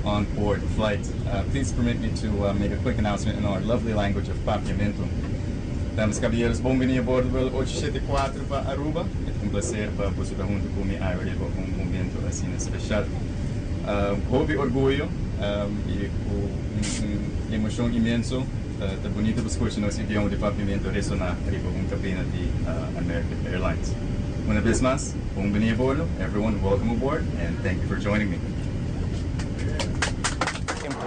on board the flight, please permit me to make a quick announcement in our lovely language of Papiamento. Damas y caballeros, bon bini abodo di vuelo 874 pa Aruba. Ta un placer pa bo ta hunto cu mi riba un momento asina special. Hopi orguyo y un emocion inmenso. Ta bunita pa scucha nos idioma di Papiamento resona riba un cabina di American Airlines. Un biaha mas, bon bini abodo. Everyone, welcome aboard and thank you for joining me.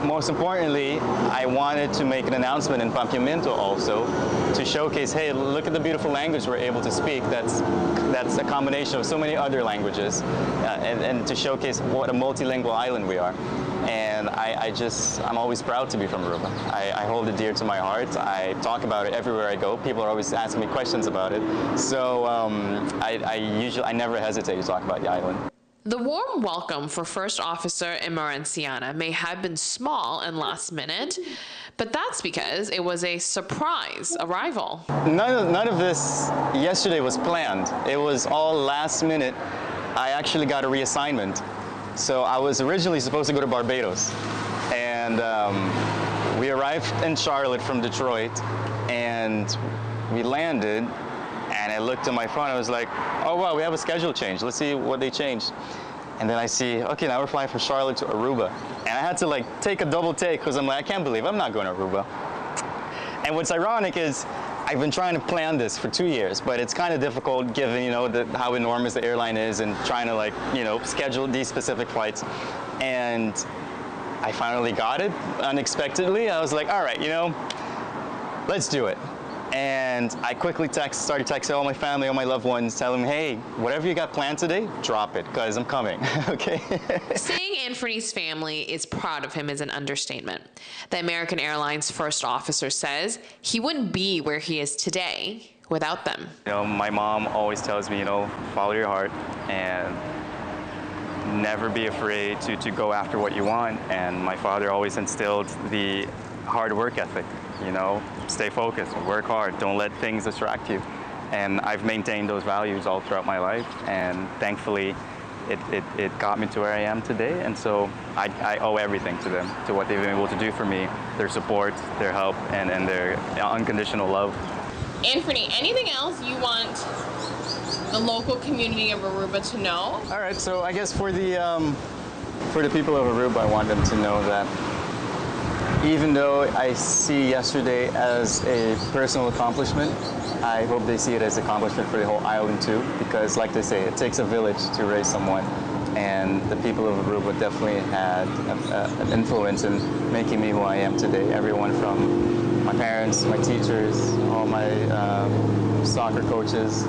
Most importantly, I wanted to make an announcement in Papiamento also to showcase, hey, look at the beautiful language we're able to speak. That's a combination of so many other languages, and to showcase what a multilingual island we are. And I, I just, I'm always proud to be from Aruba. I, I hold it dear to my heart. I talk about it everywhere I go. People are always asking me questions about it. So um, I, I usually, I never hesitate to talk about the island. The warm welcome for First Officer Emerenciana may have been small and last minute, but that's because it was a surprise arrival. None of, none of this yesterday was planned. It was all last minute. I actually got a reassignment. So I was originally supposed to go to Barbados. And um, we arrived in Charlotte from Detroit and we landed and I looked at my phone, I was like, oh wow, we have a schedule change. Let's see what they changed. And then I see, okay, now we're flying from Charlotte to Aruba. And I had to like take a double take because I'm like, I can't believe I'm not going to Aruba. And what's ironic is I've been trying to plan this for two years, but it's kind of difficult given, you know, the, how enormous the airline is and trying to like, you know, schedule these specific flights. And I finally got it unexpectedly. I was like, all right, you know, let's do it. And I quickly text, started texting all my family, all my loved ones, telling them, hey, whatever you got planned today, drop it, because I'm coming, okay? Saying Anferney's family is proud of him is an understatement. The American Airlines first officer says he wouldn't be where he is today without them. You know, my mom always tells me, you know, follow your heart and never be afraid to, to go after what you want. And my father always instilled the hard work ethic, you know, stay focused, work hard, don't let things distract you. And I've maintained those values all throughout my life. And thankfully, it, it, it got me to where I am today. And so I, I owe everything to them, to what they've been able to do for me, their support, their help, and, and their unconditional love. Anthony, anything else you want the local community of Aruba to know? All right, so I guess for the, um, for the people of Aruba, I want them to know that even though I see yesterday as a personal accomplishment, I hope they see it as accomplishment for the whole island too, because like they say, it takes a village to raise someone. And the people of Aruba definitely had a, a, an influence in making me who I am today. Everyone from my parents, my teachers, all my um, soccer coaches,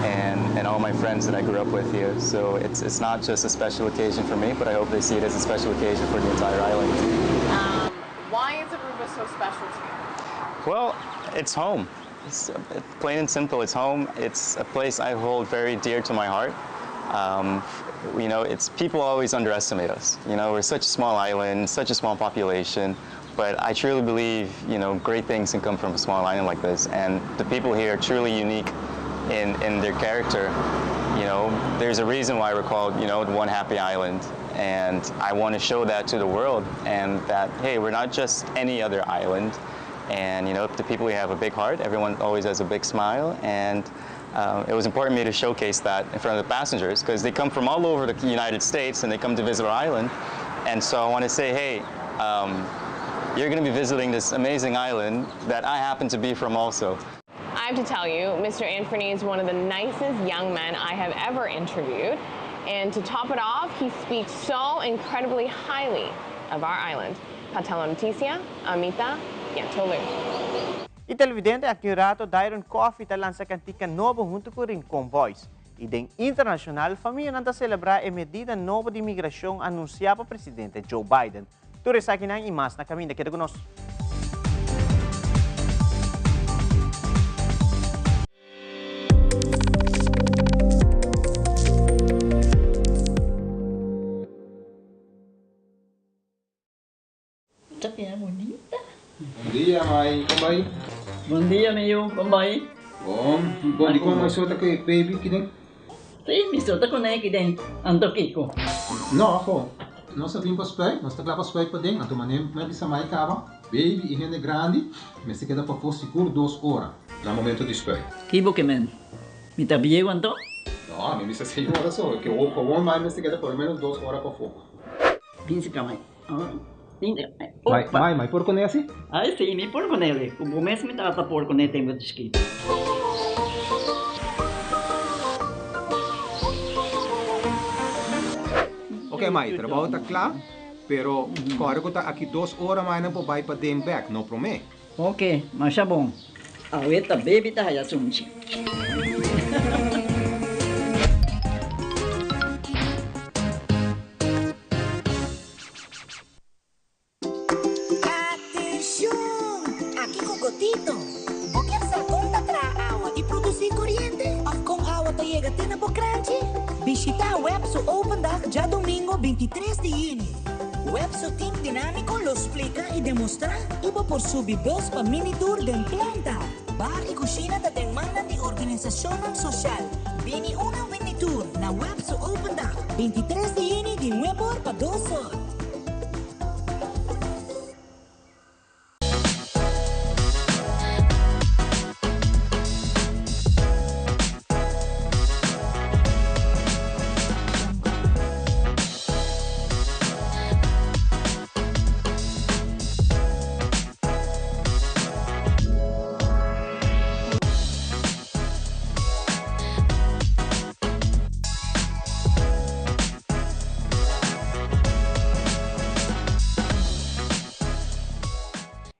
and, and all my friends that I grew up with here. So it's, it's not just a special occasion for me, but I hope they see it as a special occasion for the entire island. Um, why is Aruba so special to you? Well, it's home. It's, uh, plain and simple, it's home. It's a place I hold very dear to my heart. Um, you know, it's people always underestimate us. You know, we're such a small island, such a small population, but I truly believe, you know, great things can come from a small island like this. And the people here are truly unique in, in their character. You know, there's a reason why we're called, you know, one happy island. And I want to show that to the world and that, hey, we're not just any other island. And, you know, the people here have a big heart. Everyone always has a big smile. And uh, it was important for me to showcase that in front of the passengers because they come from all over the United States and they come to visit our island. And so I want to say, hey, um, you're going to be visiting this amazing island that I happen to be from also. I have to tell you, Mr. Anthony is one of the nicest young men I have ever interviewed. And to top it off, he speaks so incredibly highly of our island. Pa Telenoticia, ami ta Yantolu. Y televidente aki un rato Dairon Coffee ta lansa cantica nobo hunto cu Rincon Boys. Y den internacional, famianan ta celebra e medida nobo di inmigracion anuncia pa presidente Joe Biden. Tur esakinan y mas na caminda. Keda cu nos. Ta bira bunita. Bon dia, mai. Kon bai? Bon dia, mi yu. Kon bai? Bon. Bon, dikon mai so ta ku e baby kiden? Sí, mi so ta kuné kiden. Anto kiko? No, aho. Nos a bin pa spuit. Nos ta kla pa spuit paden. Anto manera mi a bisa mai kaba, baby i hende grandi mester keda pafó sigur dos ora na momento di spuit. Ki bo ke men? Mi ta bieu anto? No, mi bisa seis ora so. Ke gewoon mai mester keda por lo menos dos ora pafó. Bin si ka mai. Mai, mai, mai por kuné asi? Ai si, mi por kuné. Ku bo mes mi tata por kuné tempu di chikitu. Ok mai, trabou ta kla, pero kòrda ku ta aki dos ora mai nan por bai paden bèk, no promé. Ok, masha bon. Awe ta baby ta haya sunchi. yega te na bo kranchi? Bishitá web su Open Dag djadumingo 23 di yüni. Web su team dinámiko lo splika i demostrá i bo por subi bus pa mini tour den planta. Bar i kushina ta den mannan di organisashonnan soshal. Bini una mini tour na web su Open Dag 23 di yüni di nuebe or pa dos or.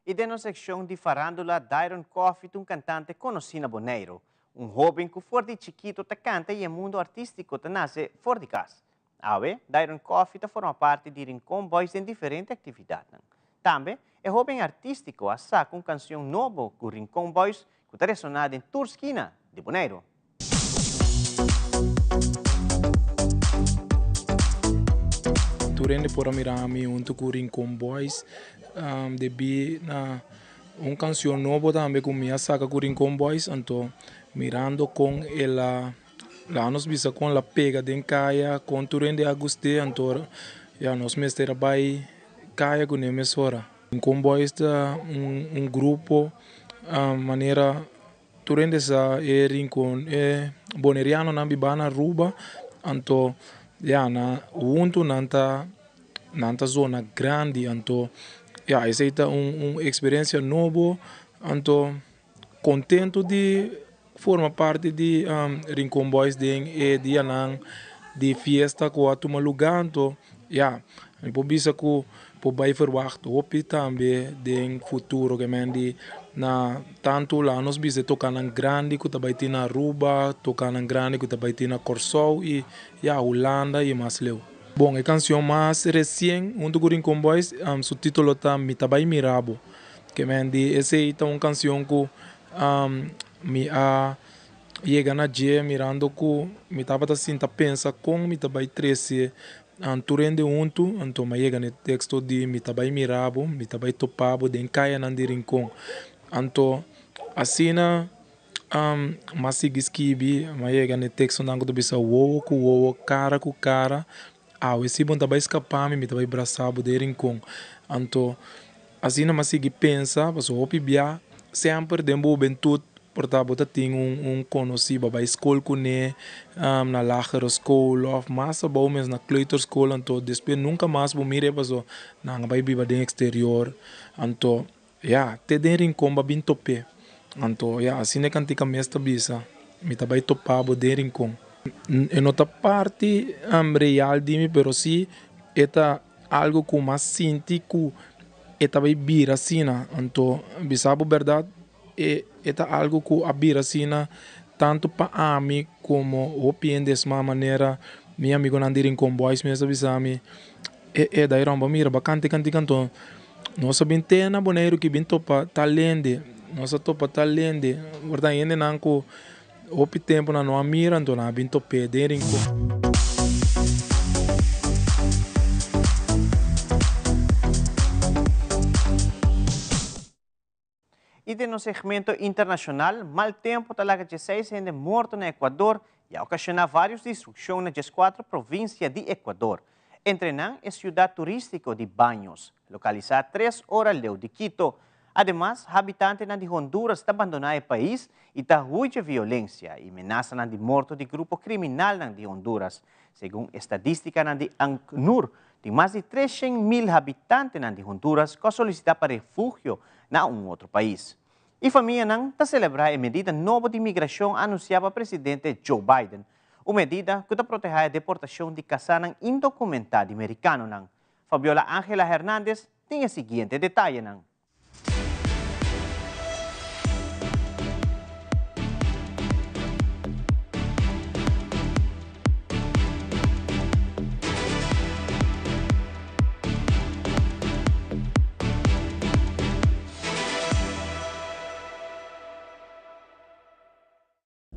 I den nos sekshon di farándula Dairon Coffie ta un kantante konosí na Boneiru. Un hóben ku for di chikitu ta kanta i e mundu artístiko ta nase for di kas. Awe, Dairon Coffie ta forma parti di Rincon Boys den diferente aktividatnan. Tambe, e hóben artístiko a saka un kansion nobo ku Rincon Boys ku ta resoná den tur skina di Boneiru. Tur hende por a mira mi huntu ku Rincon Boys debí na un kansion nobo tambe ku mi a saka ku Rincon Boys anto mirando kon el a laga nos bisa kon el a pega den kaya kon tur hende a gust'é anto ya nos mester a bai kaya kuné mesora. Rincon Boys ta un grupo manera. Tur hende sa e rincon e bonerianonan biba na Aruba anto ya nan huntu nan ta nan ta zona grandi anto ya esei ta un un experiencia nobo anto contento di forma parti di Rincon Boys den e dianan di fiesta cu a tuma luga anto ya mi por bisa cu Por bai verwacht hopi tambe den futuro ke men di na tantu laga nos bisa e tokanan grandi ku ta bai tin na Aruba, tokanan grandi ku ta bai tin na Kòrsou i ya Hulanda i mas leu. Bon e kanshon mas resien huntu ku Rincon Boys su titulo ta Mi ta bai mira bo. Ke men di esei ta un kanshon ku mi a yega na dje mirando ku mi tabata sinta pensa kon mi ta bai trese Tur hende huntu, anto m'a yega na e teksto di Mi ta bai mira bo, mi ta bai topa bo den kayanan di Rincon. Anto asina m'a sigui skibi, m'a yega na e tekstonan ku ta bisa wowo ku wowo, kara ku kara, awe si bo no ta bai skapa mi, mi ta bai brasa bo den Rincon. Anto asina m'a sigui pensa, pasobra hopi bia semper den bo hubentut Por ta bo ta tin un konosí bo a bai skol kuné na lagere skol òf mas abou mes na kleuterschool anto despues nunka mas bo mira e paso nan a bai biba den eksterior anto ya te den Rincon bo a bin top'é anto ya asina e kantika mes ta bisa mi ta bai topa bo den Rincon. E no ta parti real di mi pero si e ta algo ku mas sinti ku e ta bai bira asina anto bisa bo bèrdat. E e ta algu ku a bira asina tantu pa ami komo hopi hende esma manera mi amigunan di Rincon Boys mes a bisa mi, E e Dairon bo mira bo a kanta e kantika anto nos a bin te na Boneiru ki bin topa tal hende, nos a topa tal hende, por ta hendenan ku hopi tempu nan no a mira anto nan a bin top'é den Rincon. I den nos segmento internashonal, mal tempu ta laga dieseis hende morto na Ecuador i a okashoná vários destrukshon na dieskuater provinsia di Ecuador. Entre nan e siudat turístiko di Baños, lokalisá tres ora leu di Quito. Ademas, habitantenan di Honduras ta bandoná e pais i ta hui dje violensia i menasanan di morto di grupo kriminalnan di Honduras. Segun estadístikanan di ACNUR, Tin mas di 300.000 habitantenan di Honduras ku a solisitá pa refugio na un otro pais. E famianan ta selebrá e medida nobo di migrashon anunsiá pa presidente Joe Biden, un medida ku ta protehá e deportashon di kasánan indokumentá di merikanonan. Fabiola Angela Hernandez tin e siguiente detayenan.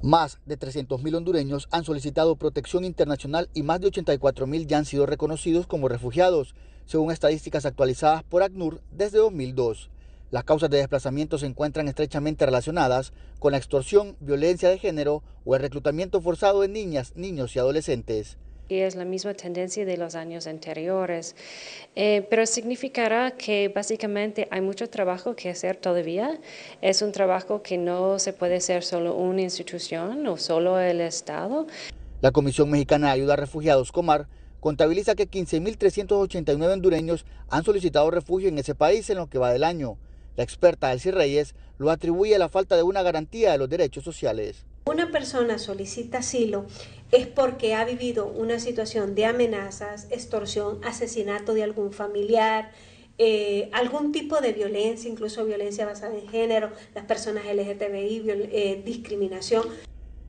Más de 300.000 hondureños han solicitado protección internacional y más de 84.000 ya han sido reconocidos como refugiados, según estadísticas actualizadas por ACNUR desde 2002. Las causas de desplazamiento se encuentran estrechamente relacionadas con la extorsión, violencia de género o el reclutamiento forzado de niñas, niños y adolescentes. Y es la misma tendencia de los años anteriores. Pero significará que básicamente hay mucho trabajo que hacer todavía. Es un trabajo que no se puede hacer solo una institución o solo el Estado. La Comisión Mexicana de Ayuda a Refugiados, Comar, contabiliza que 15.389 hondureños han solicitado refugio en ese país en lo que va del año. La experta Elsie Reyes lo atribuye a la falta de una garantía de los derechos sociales. Una persona solicita asilo es porque ha vivido una situación de amenazas, extorsión, asesinato de algún familiar, algún tipo de violencia, incluso violencia basada en género, las personas LGTBI, discriminación.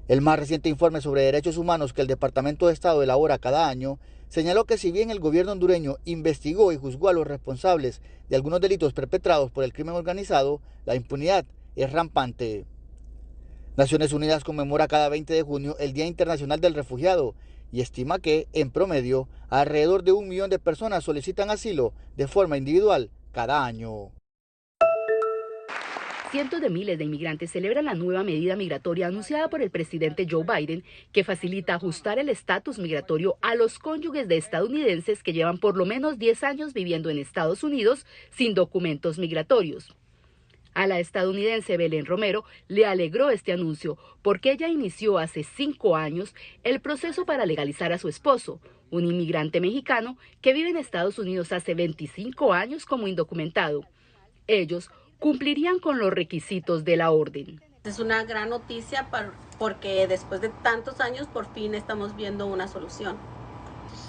El más reciente informe sobre derechos humanos que el Departamento de Estado elabora cada año señaló que si bien el gobierno hondureño investigó y juzgó a los responsables de algunos delitos perpetrados por el crimen organizado, la impunidad es rampante. Naciones Unidas conmemora cada 20 de junio el Día Internacional del Refugiado y estima que, en promedio, alrededor de 1 millón de personas solicitan asilo de forma individual cada año. Cientos de miles de inmigrantes celebran la nueva medida migratoria anunciada por el presidente Joe Biden, que facilita ajustar el estatus migratorio a los cónyuges de estadounidenses que llevan por lo menos 10 años viviendo en Estados Unidos sin documentos migratorios. A la estadounidense Belén Romero le alegró este anuncio porque ella inició hace 5 años el proceso para legalizar a su esposo, un inmigrante mexicano que vive en Estados Unidos hace 25 años como indocumentado. Ellos cumplirían con los requisitos de la orden. Es una gran noticia porque después de tantos años por fin estamos viendo una solución.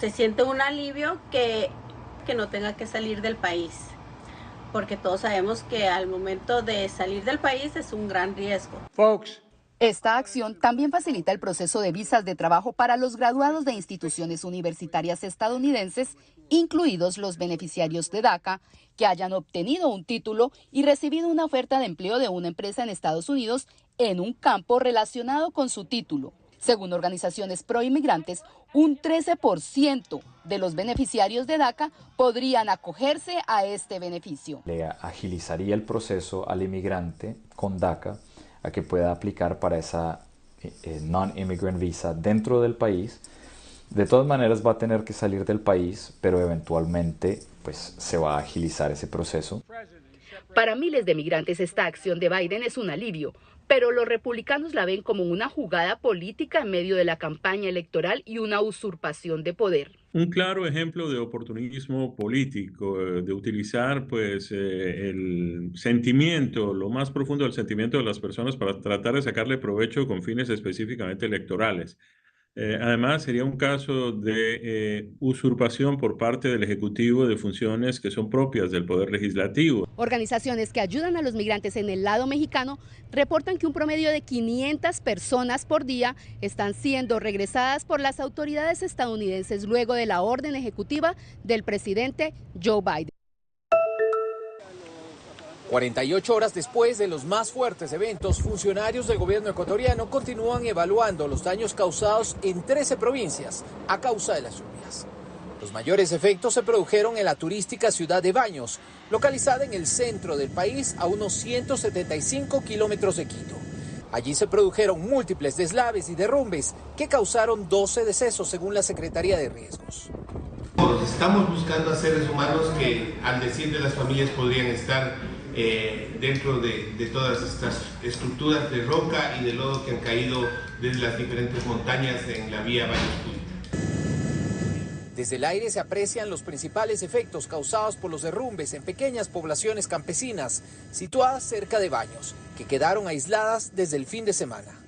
Se siente un alivio que no tenga que salir del país, porque todos sabemos que al momento de salir del país es un gran riesgo. Folks. Esta acción también facilita el proceso de visas de trabajo para los graduados de instituciones universitarias estadounidenses, incluidos los beneficiarios de DACA, que hayan obtenido un título y recibido una oferta de empleo de una empresa en Estados Unidos en un campo relacionado con su título. Según organizaciones proinmigrantes, un 13% de los beneficiarios de DACA podrían acogerse a este beneficio. Le agilizaría el proceso al inmigrante con DACA a que pueda aplicar para esa non-immigrant visa dentro del país. De todas maneras va a tener que salir del país, pero eventualmente se va a agilizar ese proceso. Para miles de migrantes esta acción de Biden es un alivio, pero los republicanos la ven como una jugada política en medio de la campaña electoral y una usurpación de poder. Un claro ejemplo de oportunismo político, de utilizar el sentimiento, lo más profundo del sentimiento de las personas para tratar de sacarle provecho con fines específicamente electorales. Además, sería un caso de usurpación por parte del Ejecutivo de funciones que son propias del Poder Legislativo. Organizaciones que ayudan a los migrantes en el lado mexicano reportan que un promedio de 500 personas por día están siendo regresadas por las autoridades estadounidenses luego de la orden ejecutiva del presidente Joe Biden. 48 horas después de los más fuertes eventos, funcionarios del gobierno ecuatoriano continúan evaluando los daños causados en 13 provincias a causa de las lluvias. Los mayores efectos se produjeron en la turística ciudad de Baños, localizada en el centro del país a unos 175 kilómetros de Quito. Allí se produjeron múltiples deslaves y derrumbes que causaron 12 decesos, según la Secretaría de Riesgos. Estamos buscando a seres humanos que, al decir de las familias, podrían estar dentro de todas estas estructuras de roca y de lodo que han caído desde las diferentes montañas en la vía Baños-Purita. Desde el aire se aprecian los principales efectos causados por los derrumbes en pequeñas poblaciones campesinas situadas cerca de Baños, que quedaron aisladas desde el fin de semana.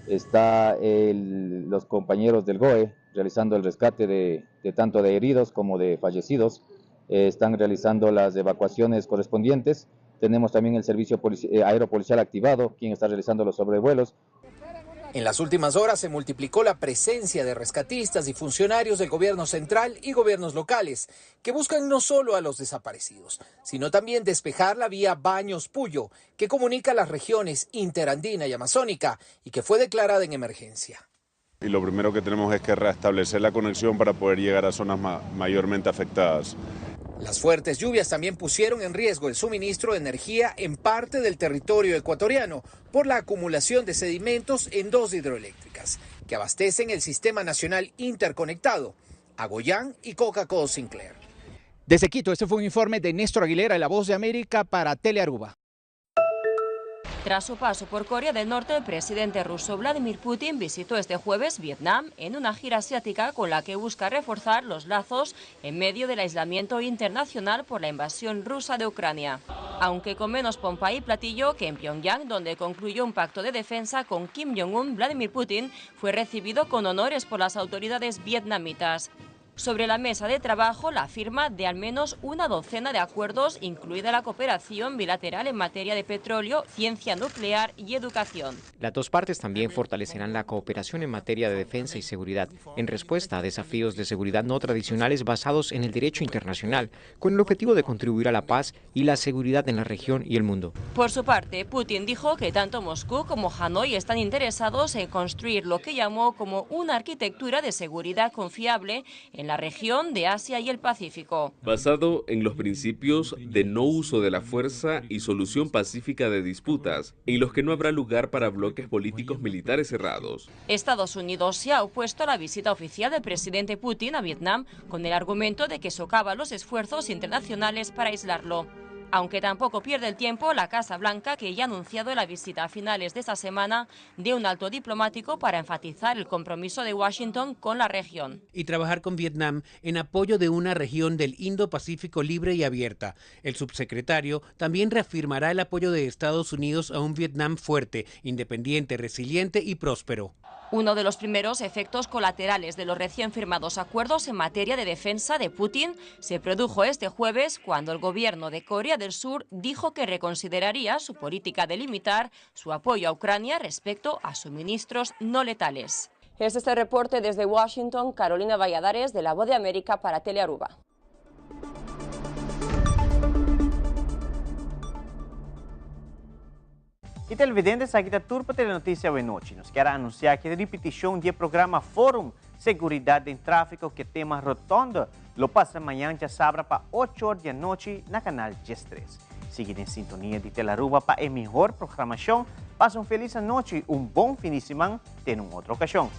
Está los compañeros del GOE realizando el rescate de tanto de heridos como de fallecidos. Están realizando las evacuaciones correspondientes. Tenemos también el servicio aeropolicial activado, quien está realizando los sobrevuelos. En las últimas horas se multiplicó la presencia de rescatistas y funcionarios del gobierno central y gobiernos locales que buscan no solo a los desaparecidos, sino también despejar la vía Baños Puyo, que comunica las regiones interandina y amazónica y que fue declarada en emergencia. Y lo primero que tenemos es que restablecer la conexión para poder llegar a zonas mayormente afectadas. Las fuertes lluvias también pusieron en riesgo el suministro de energía en parte del territorio ecuatoriano por la acumulación de sedimentos en dos hidroeléctricas que abastecen el sistema nacional interconectado, Agoyán y Coca-Cola Sinclair. Desde Quito, este fue un informe de Néstor Aguilera, La Voz de América para Telearuba. Tras su paso por Corea del Norte, el presidente ruso Vladimir Putin visitó este jueves Vietnam en una gira asiática con la que busca reforzar los lazos en medio del aislamiento internacional por la invasión rusa de Ucrania. Aunque con menos pompa y platillo que en Pyongyang, donde concluyó un pacto de defensa con Kim Jong-un, Vladimir Putin fue recibido con honores por las autoridades vietnamitas. Sobre la mesa de trabajo, la firma de al menos una docena de acuerdos, incluida la cooperación bilateral en materia de petróleo, ciencia nuclear y educación. Las dos partes también fortalecerán la cooperación en materia de defensa y seguridad, en respuesta a desafíos de seguridad no tradicionales basados en el derecho internacional, con el objetivo de contribuir a la paz y la seguridad en la región y el mundo. Por su parte, Putin dijo que tanto Moscú como Hanoi están interesados en construir lo que llamó como una arquitectura de seguridad confiable en la región de Asia y el Pacífico. Basado en los principios de no uso de la fuerza y solución pacífica de disputas, en los que no habrá lugar para bloques políticos militares cerrados. Estados Unidos se ha opuesto a la visita oficial del presidente Putin a Vietnam con el argumento de que socava los esfuerzos internacionales para aislarlo. Aunque tampoco pierde el tiempo la Casa Blanca, que ya ha anunciado la visita a finales de esta semana de un alto diplomático para enfatizar el compromiso de Washington con la región. Y trabajar con Vietnam en apoyo de una región del Indo-Pacífico libre y abierta. El subsecretario también reafirmará el apoyo de Estados Unidos a un Vietnam fuerte, independiente, resiliente y próspero. Uno de los primeros efectos colaterales de los recién firmados acuerdos en materia de defensa de Putin se produjo este jueves cuando el gobierno de Corea del Sur dijo que reconsideraría su política de limitar su apoyo a Ucrania respecto a suministros no letales. Este es el reporte desde Washington, Carolina Valladares, de La Voz de América para Telearuba. Y televidentes, aki ta tur pa Telenoticia awe nochi. Nos kier anuncia cu e ripeticion di programa Forum Seguridad den Trafico cu tema rotonde lo pasa mañan diasabra pa 8 or di anochi na Canal 13. Sigui den sintonia di Telearuba pa e mihor programacion. Pasa un feliz anochi y un bon fin di siman. Te un otro ocasion.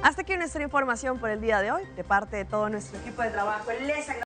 Hasta aquí nuestra información por el día de hoy. De parte de todo nuestro equipo de trabajo, les agradecemos.